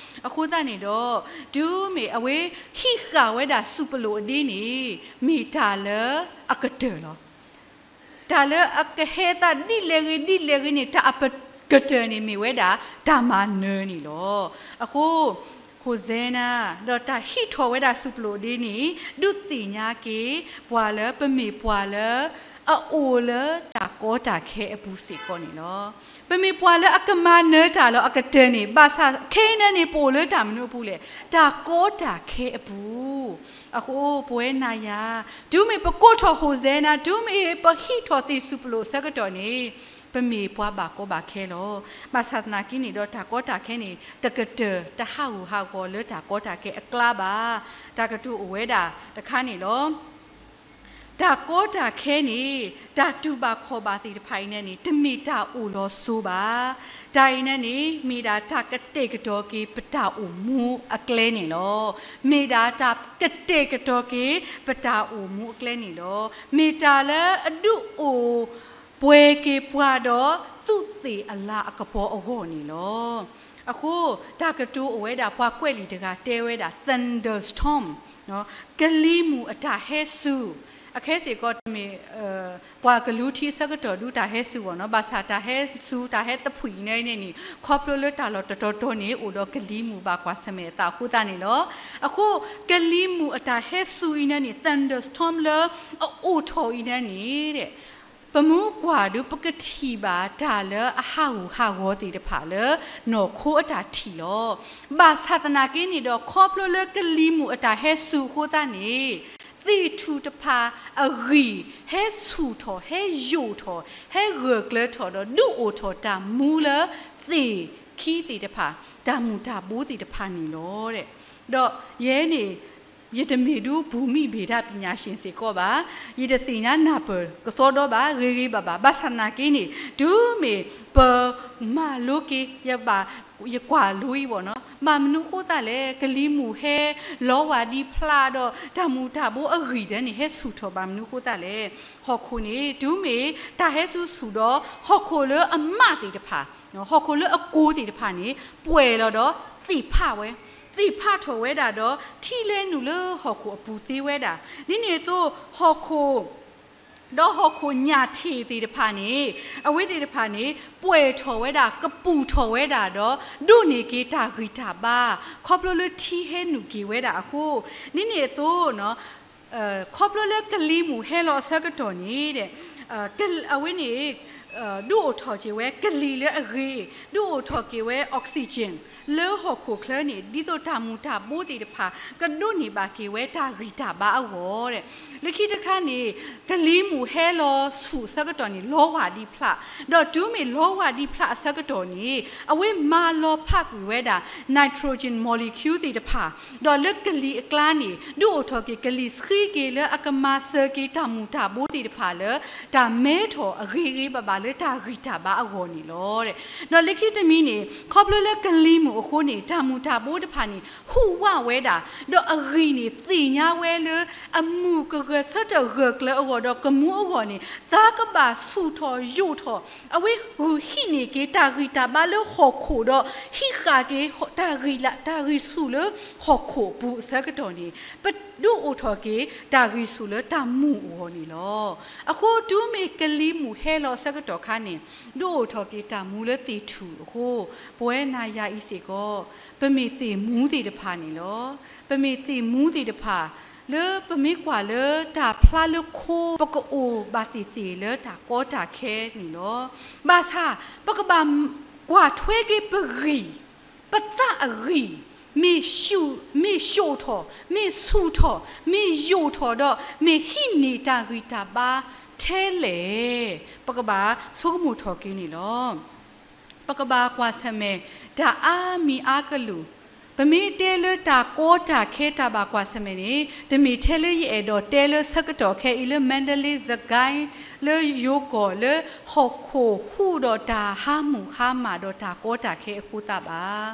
အဃိသတးန့ၣ်ဒီး တုၤမ့ၢ်အဝဲဟံးဃာ်ဝဲဒၣ်စူၣ်ပလိၣ်အဒ့န့ၣ် မ့ၢ်တၢ်လၢအကတၢၢ်လီၤ. တၢ်လၢအကဟဲသးဒ်လဲၣ်ဂ့ၤဒ်လဲၣ်ဂ့ၤန့ၣ် တၢ်အကတၢၢ်န့ၣ်မ့ၢ်ဝဲဒၣ် တၢ်မၤနၢၤန့ၣ်လီၤ. အဃိ ဟိၣ်စဲနၤ ဒီးတၢ်ဟံးထီၣ်ဝဲဒၣ်စူၣ်ပလိၣ်ဒ့န့ၣ် ဒုးသ့ၣ်ညါက့ၤ ပှၤလၢပမ့ၢ်ပှၤလၢ အအိၣ်လၢတၢ်ကီတၢ်ခဲအပူၤစ့ၢ်ကီးန့ၣ်လီၤ. ပမ့ၢ်ပှၤလၢအကမၤနၢၤတၢ်လၢအကတၢၢ်န့ၣ် ဘၣ်ဆၣ်ခဲအံၤန့ၣ်န့ၣ် ပအိၣ်လၢတၢ်မနုၤအပူၤလဲၣ်, တၢ်ကီတၢ်ခဲအပူၤ. အဃိပဝဲနၤယၤ တုၤမ့ၢ်ပကိးထီၣ်ဟိၣ်စဲနၤ တုၤမ့ၢ်ပဟံးထီၣ်သ့ၣ်စူၣ်ပလိၣ်အဆၢကတီၢ်န့ၣ် ပမ့ၢ်ပှၤဘၣ်ကီဘၣ်ခဲလီၤ. ဘၣ်ဆၣ်သနာ်က့န့ၣ်ဒီး တၢ်ကီတၢ်ခဲန့ၣ် တကတၢၢ်တဟးဂူာ်ဟးဂီၤလၢတၢ်ကီတၢ်ခဲအကျါဘၣ်. တၢ်ကတိၤအိၣ်ဝဲဒၣ်တခါန့ၣ်လီၤ. တၢ်ကီတၢ်ခဲန့ၣ် တၢ်တူၢ်ဘၣ်ခီၣ်ဘၣ်သ့ၣ်တဖၣ်အံၤန့ၣ်န့ၣ် တမ့ၢ်တၢ်အိၣ်လီၤစိၤဘၣ်. တၢ်အံၤန့ၣ်န့ၣ် မ့ၢ်ဒၣ်တၢ်ကတဲာ်ကတီၤက့ၤပတၢ်အိၣ်မူအကျဲန့ၣ်လီၤ. မ့ၢ်ဒၣ်တၢ်ကတဲာ်ကတီၤက့ၤပတၢ်အိၣ်မူအကျဲန့ၣ်လီၤ. မ့ၢ်တၢ်လၢအဒုးအိၣ်ပှဲၤက့ၤပှၤဒီး သူးသ့ၣ်အလၤအကပီၤအဂီၢ်န့ၣ်လီၤ. အဃိ တၢ်ကတိၤအိၣ်ဝဲဒၣ် ပှၤကွဲးလံာ်တဂၤတဲဝဲဒၣ် thunderstorm ကလံၤမုၢ်အတၢ်ဟဲစူၤ, အခဲစ့ၢ်ကီးတမ့ၢ် ပှၤကလူထံအဆၢကတီၢ်ဒုးတၢ်ဟဲစူၤဘၣ်နီၤ, ဘၣ်ဆၣ်တၢ်ဟဲစူၤ တၢ်ဟဲသဖှံးအံၤန့ၣ်န့ၣ် ခီဖျိလၢတၢ်လီၢ်တတီၤတီၤန့ၣ် အိၣ်ဒီးကလံၤမုၢ်ဘၣ်ကွၢ်ဆၢၣ်မဲာ်အသးအဃိသတးန့ၣ်လီၤ. အဃိ ကလံၤမုၢ်အတၢ်ဟဲစူၤအံၤန့ၣ်န့ၣ် thunderstorm လၢအအိၣ်ထီၣ်အံၤန့ၣ်န့ၣ် ပမ့ၢ်ကွၢ်ဒုး ပကထံၣ်ဘၣ်တၢ်လၢအဟးဂူာ်ဟးဂီၤသ့ၣ်တဖၣ်လၢ နီၢ်ခိအတၢ်ထံၣ်လီၤ. ဘၣ်ဆၣ်သနာ်က့န့ၣ်ဒီး ခီဖျိလၢကလံၤမုၢ်အတၢ်ဟဲစူၤအဃိသတးန့ၣ် သ့ၣ်ထူၣ်တဖၣ်အဂံၢ် ဟဲဆူၣ်ထီၣ် ဟဲယိာ်ထီၣ် ဟဲဂၢၢ်ကျၢၤထီၣ်ဒီး ဒုးအိၣ်ထီၣ်တၢ်မူလၢသ့ၣ်ခံသ့ၣ်တဖၣ် တၢ်မူၤတၢ်ဘိသ့ၣ်တဖၣ်န့ၣ်လီၤ. ဒီးယဲန့ၣ် ယတမ့ၢ်ဒုးဘူမိဗေဒပညာရှင်စ့ၢ်ကီးဘၣ်, ယတသ့ၣ်ညါနၢ်ပၢၢ်ကစီဒီဘၣ် ဂ့ၤဂ့ၤဘၣ်ဘၣ်, ဘၣ်ဆၣ်သနာ်က့န့ၣ် တုၤမ့ၢ်ပမၤလိက့ၤ ယဘၣ် ယကွၢ်လိအံၤဘၣ်နီၤ, ဘၣ်မနုၤအဃိသတးလဲၣ်, ကလံၤမုၢ်ဟဲလီၤဝၢ်ဒံးဖျးဒီး တၢ်မူၤတၢ်ဘိအဂံၢ်ဒဲးန့ၣ် ဟဲဆူၣ်ထီၣ်ဘၣ်မနုၤအဃိသတးလဲၣ်. ဟီၣ်ခိၣ်န့ၣ် တုၤမ့ၢ်တၢ်ဟဲဆူၣ်ဆူၣ်ဒီး ဟီၣ်ခိၣ်လၢအမးသ့ၣ်တဖၣ် ဟီၣ်ခိၣ်လၢအကိၤသ့ၣ်တဖၣ်န့ၣ် ပှဲၤလီၤဒီးသ့ၣ်ဖးဝဲ, သ့ၣ်ဖးထီၣ်ဝဲဒၣ်ဒီး ထံလဲၤနုာ်လၢဟီၣ်ခိၣ်အပူၤသ့ဝဲဒၣ်. ဒ်န့ၣ်အသိး ဟီၣ်ခိၣ် ဒီးဟီၣ်ခိၣ်ညၣ်ထံးသ့ၣ်တဖၣ်န့ၣ် အဝဲသ့ၣ်တဖၣ်န့ၣ် ပှဲၤထီၣ်ဝဲဒၣ် ကပူၤထီၣ်ဝဲဒၣ်ဒီး ဒိးန့ၢ်က့ၤတၢ်ဂံၢ်တၢ်ဘါ ခီဖျိလၢထံဟဲနုာ်က့ၤဝဲဒၣ်အဃိ, ဒ်န့ၣ်အသိး ခီဖျိလၢကလံၤမုၢ်ဟဲလီၤအဆၢကတီၢ်န့ၣ် အဝဲန့ၣ် ဒုးအိၣ်ထီၣ်က့ၤဝဲကလံၤလၢအဂ့ၤ, ဒုးအိၣ်ထီၣ်က့ၤဝဲ oxygen လၢဟီၣ်ခိၣ်ချၢန့ၣ် ဒ်သိးတၢ်မူၤတၢ်ဘိသ့ၣ်တဖၣ် ကဒိးန့ၢ်ဘၣ်က့ၤဝဲတၢ်ဂံၢ်တၢ်ဘါအဂီၢ်. လၢခံတခါန့ၣ် ကလံၤမုၢ်ဟဲလီၤဆူၣ်အဆၢကတီၢ်န့ၣ် လီၤဝၢ်ဒံးဖျး, ဒီးတုၤမ့ၢ်လီၤဝၢ်ဒံးဖျးအဆၢကတီၢ်န့ၣ် အဝဲမၤလီၤဖးကွံာ်ဝဲဒၣ် nitrogen molecule သ့ၣ်တဖၣ်, ဒီးလၢကလံၤအကျါန့ၣ် ဒုးအိၣ်ထီၣ်က့ၤကလံၤဆှံက့ၤလၢအကမၤစၢၤက့ၤတၢ်မူၤတၢ်ဘိသ့ၣ်တဖၣ်လၢ တၢ်မဲထီၣ်အဂ့ၤဂ့ၤဘၣ်ဘၣ်လၢတၢ်ဂံၢ်တၢ်ဘါအဂီၢ်န့ၣ်လီၤ. ဒီးလၢခံတမံၤန့ၣ် ခီဖျိလၢကလံၤမုၢ် အဃိန့ၣ် တၢ်မူၤတၢ်ဘိတဖၣ်န့ၣ် ဟူးဝးဝဲဒၣ်, ဒီးအဂံၢ်န့ၣ်သ့ၣ်ညါဝဲလၢ အမုၢ်ကဂဲၤဆၢထၢၣ်ဂၢၢ်ကျၢၤအဂီၢ်ဒီးကမူအဂီၢ်န့ၣ် သးကဘၣ်ဆူၣ်ထီၣ်ယိာ်ထီၣ်, အဝဲဂုာ်ဟံးန့ၢ်က့ၤတၢ်ဂံၢ်တၢ်ဘါလၢဟီၣ်ခိၣ်ဒီး ဟံးဃာ်က့ၤတၢ်ဂံၢ်ဆူၣ်လၢဟီၣ်ခိၣ်အပူၤအဆၢကတီၢ်န့ၣ် ပဒုးအိၣ်ထီၣ်က့ၤတၢ်ဂံၢ်ဆူၣ်လၢတၢ်မူၤအဂီၢ်န့ၣ်လီၤ. အဃိတုၤမ့ၢ်ကလံၤမုၢ်ဟဲလီၤအဆၢကတီၢ်ခါန့ၣ် ဒုးအိၣ်ထီၣ်က့ၤတၢ်မူၤလၢသ့ၣ်ထူၣ်အဃိ ပဝဲနၤယၤအံၤစ့ၢ်ကီး ပမ့ၢ်သ့ၣ်မူၤသ့ၣ်တဖၣ်န့ၣ်လီၤ. ပမ့ၢ်သ့ၣ်မူၤသ့ၣ်တဖၣ် လၢပမ့ၢ်ကွၢ်လၢတၢ်ဖျါလၢခိ ပကအိၣ်ဘၣ်သ့ၣ်သ့ၣ်လၢတၢ်ကီတၢ်ခဲန့ၣ်လီၤ. ဘၣ်ဆၣ် ပကဘၣ်ကွၢ်ထွဲက့ၤပဂံၢ် ပသးအဂံၢ် မ့ၢ်ဆူၣ်, မ့ၢ်ဆူၣ်ထီၣ်, မ့ၢ်ယိာ်ထီၣ်ဒီး မ့ၢ်ဟံးန့ၢ်တၢ်ဂံၢ်တၢ်ဘါထဲလဲၣ်, ပကဘၣ်ဆိကမိၣ်ထီၣ်က့ၤန့ၣ်လီၤ. ပကဘၣ်ကွၢ်ဆၢၣ်မဲာ်တၢ်အါမံၤအါကလုာ်, ပမ့ၢ်တဲလၢတၢ်ကီတၢ်ခဲတၢ်ဘၣ်ကွၢ်ဆၢၣ်မဲာ်န့ၣ် တမ့ၢ်ထဲလၢယအဲၣ်ဒိးတဲလၢဆၢကတီၢ်ခဲအံၤလၢ Mandalay စကဲ လၢယိၤကီၢ်လၢဟီၣ်ခိၣ်ဟူးဒီးတၢ်ဟါမုၢ်ဟါမၢ်ဒီးတၢ်ကီတၢ်ခဲအဃိသတးဘၣ်.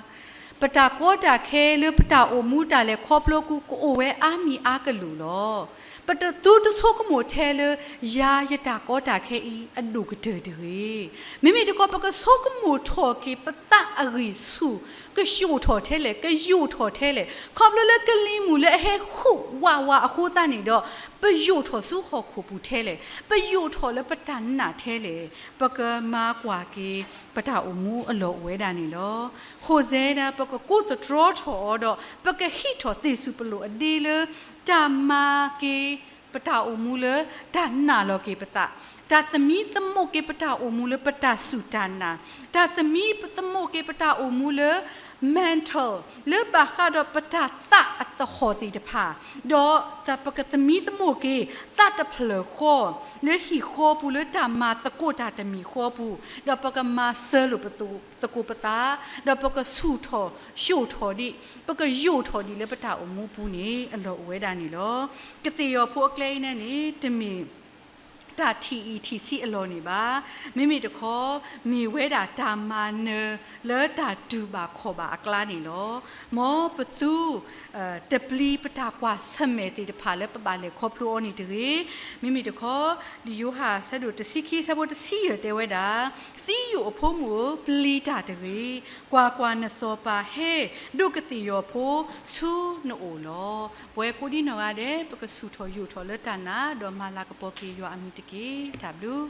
ပတၢ်ကီတၢ်ခဲလၢပတၢ်အိၣ်မူတၢ်လဲၤခီဖျိအပူၤကအိၣ်ဝဲအါမံၤအါကလုာ်လီၤ. ပတသုတဆိကမိၣ်ထဲလၢ ယၤယတၢ်ကီတၢ်ခဲအံၤအဒိၣ်ကတၢၢ်တဂ့ၤ. မ့မ့ၢ်တခီ ပကဆိကမိၣ်ထီၣ်က့ၤပသးအဂံၢ်ဆူၣ် ကဆူၣ်ထီၣ်ထဲလဲၣ်, ကယိာ်ထီၣ်ထဲလဲၣ်, ခီဖျိလၢကလံၤမုၢ်လၢအဟဲဟူးဝးဝးအဃိသတးန့ၣ်ဒီး ပယိာ်ထီၣ်ဆူဟီၣ်ခိၣ်ပူၤထဲလဲၣ်, ပယိာ်ထီၣ်လၢပတၢ်နာ်ထဲလဲၣ်, ပကမၤကွၢ်က့ၤ ပတၢ်အိၣ်မူအလီၢ်အိၣ်ဝဲဒၣ်န့ၣ်လီၤ. ဟိၣ်စဲဒၣ် ပကကိးသတြီထီၣ်အီၤဒီး ပကဟံးထီၣ်သ့ၣ်စူၣ်ပလိာ်အဒ့လၢ တၢ်မၤက့ၤပတၢ်အိၣ်မူလၢတၢ်နာ်လီၤက့ၤပသး, တၢ်သမံသမိးက့ၤပတၢ်အိၣ်မူလၢပတၢ်စူၢ်တၢ်နာ်, တၢ်သမံသမိးက့ၤပတၢ်အိၣ်မူလၢ mental လၢဘၣ်ဃးဒီးပတၢ်သးအသဟီၣ်သ့ၣ်တဖၣ်, ဒီးတၢ်ပကသမံသမိးက့ၤ သးတဖျၢၣ်ဃီ လၢဟံၣ်ဃီပူၤလၢတၢ်မၤသကိးတၢ်တမံၤဃီပူၤ, ဒီးပကမၤစၢၤလိာ်ပသကိးပသး, ဒီးပကဆူၣ်ထီၣ် ဆူၣ်ထီၣ်ဒံး, ပကယိာ်ထီၣ်ဒံးလၢပတၢ်အိၣ်မူပူၤန့ၣ် အလီၢ်အိၣ်ဝဲဒၣ်န့ၣ်လီၤ. ကသ့ၣ်ယီၤဖိအကျဲအံၤန့ၣ်န့ၣ် တမ့ၢ် တၢ်ထံၣ်အံၤထံၣ်ဆံးအလီၢ်န့ၣ်ဘၣ်. မ့မ့ၢ်တခီ မ့ၢ်ဝဲဒၣ်တၢ်မၤနၢၤလၢတၢ်တူၢ်ဘၣ်ခီၣ်ဘၣ်အကျါန့ၣ်လီၤ. မ်ပသု တပျံၤပတၢ်ကွၢ်ဆၢၣ်မဲာ်သ့ၣ်တဖၣ်လၢပဘၣ်လဲၤခီဖျိအီၤန့ၣ်တဂ့ၤ. မ့မ့ၢ်တခီ လံာ်ယိၤဟၣ်အဆၢဒိၣ်တဆံခံအဆၢဖိတဆံယဲၢ်တဲဝဲဒၣ်, သံယိာ်အဖိမုၣ်ဧၢ, ပျံၤတၢ်တဂ့ၤ. ကွၢ်ကွၢ်, နစီၤပၤဟဲဒိးကသ့ၣ်ယီၤဖိဆူနအိၣ်လီၤ. ပဝဲကိးဒံနီၢ်ဂၤဒဲး ပကဆူၣ်ထီၣ်ယိာ်ထီၣ်လၢတၢ်နာ် ဒီးမၤလၤကပီၤက့ၤယွၤအမံၤတက့ၢ်. တၢ်ဘျုး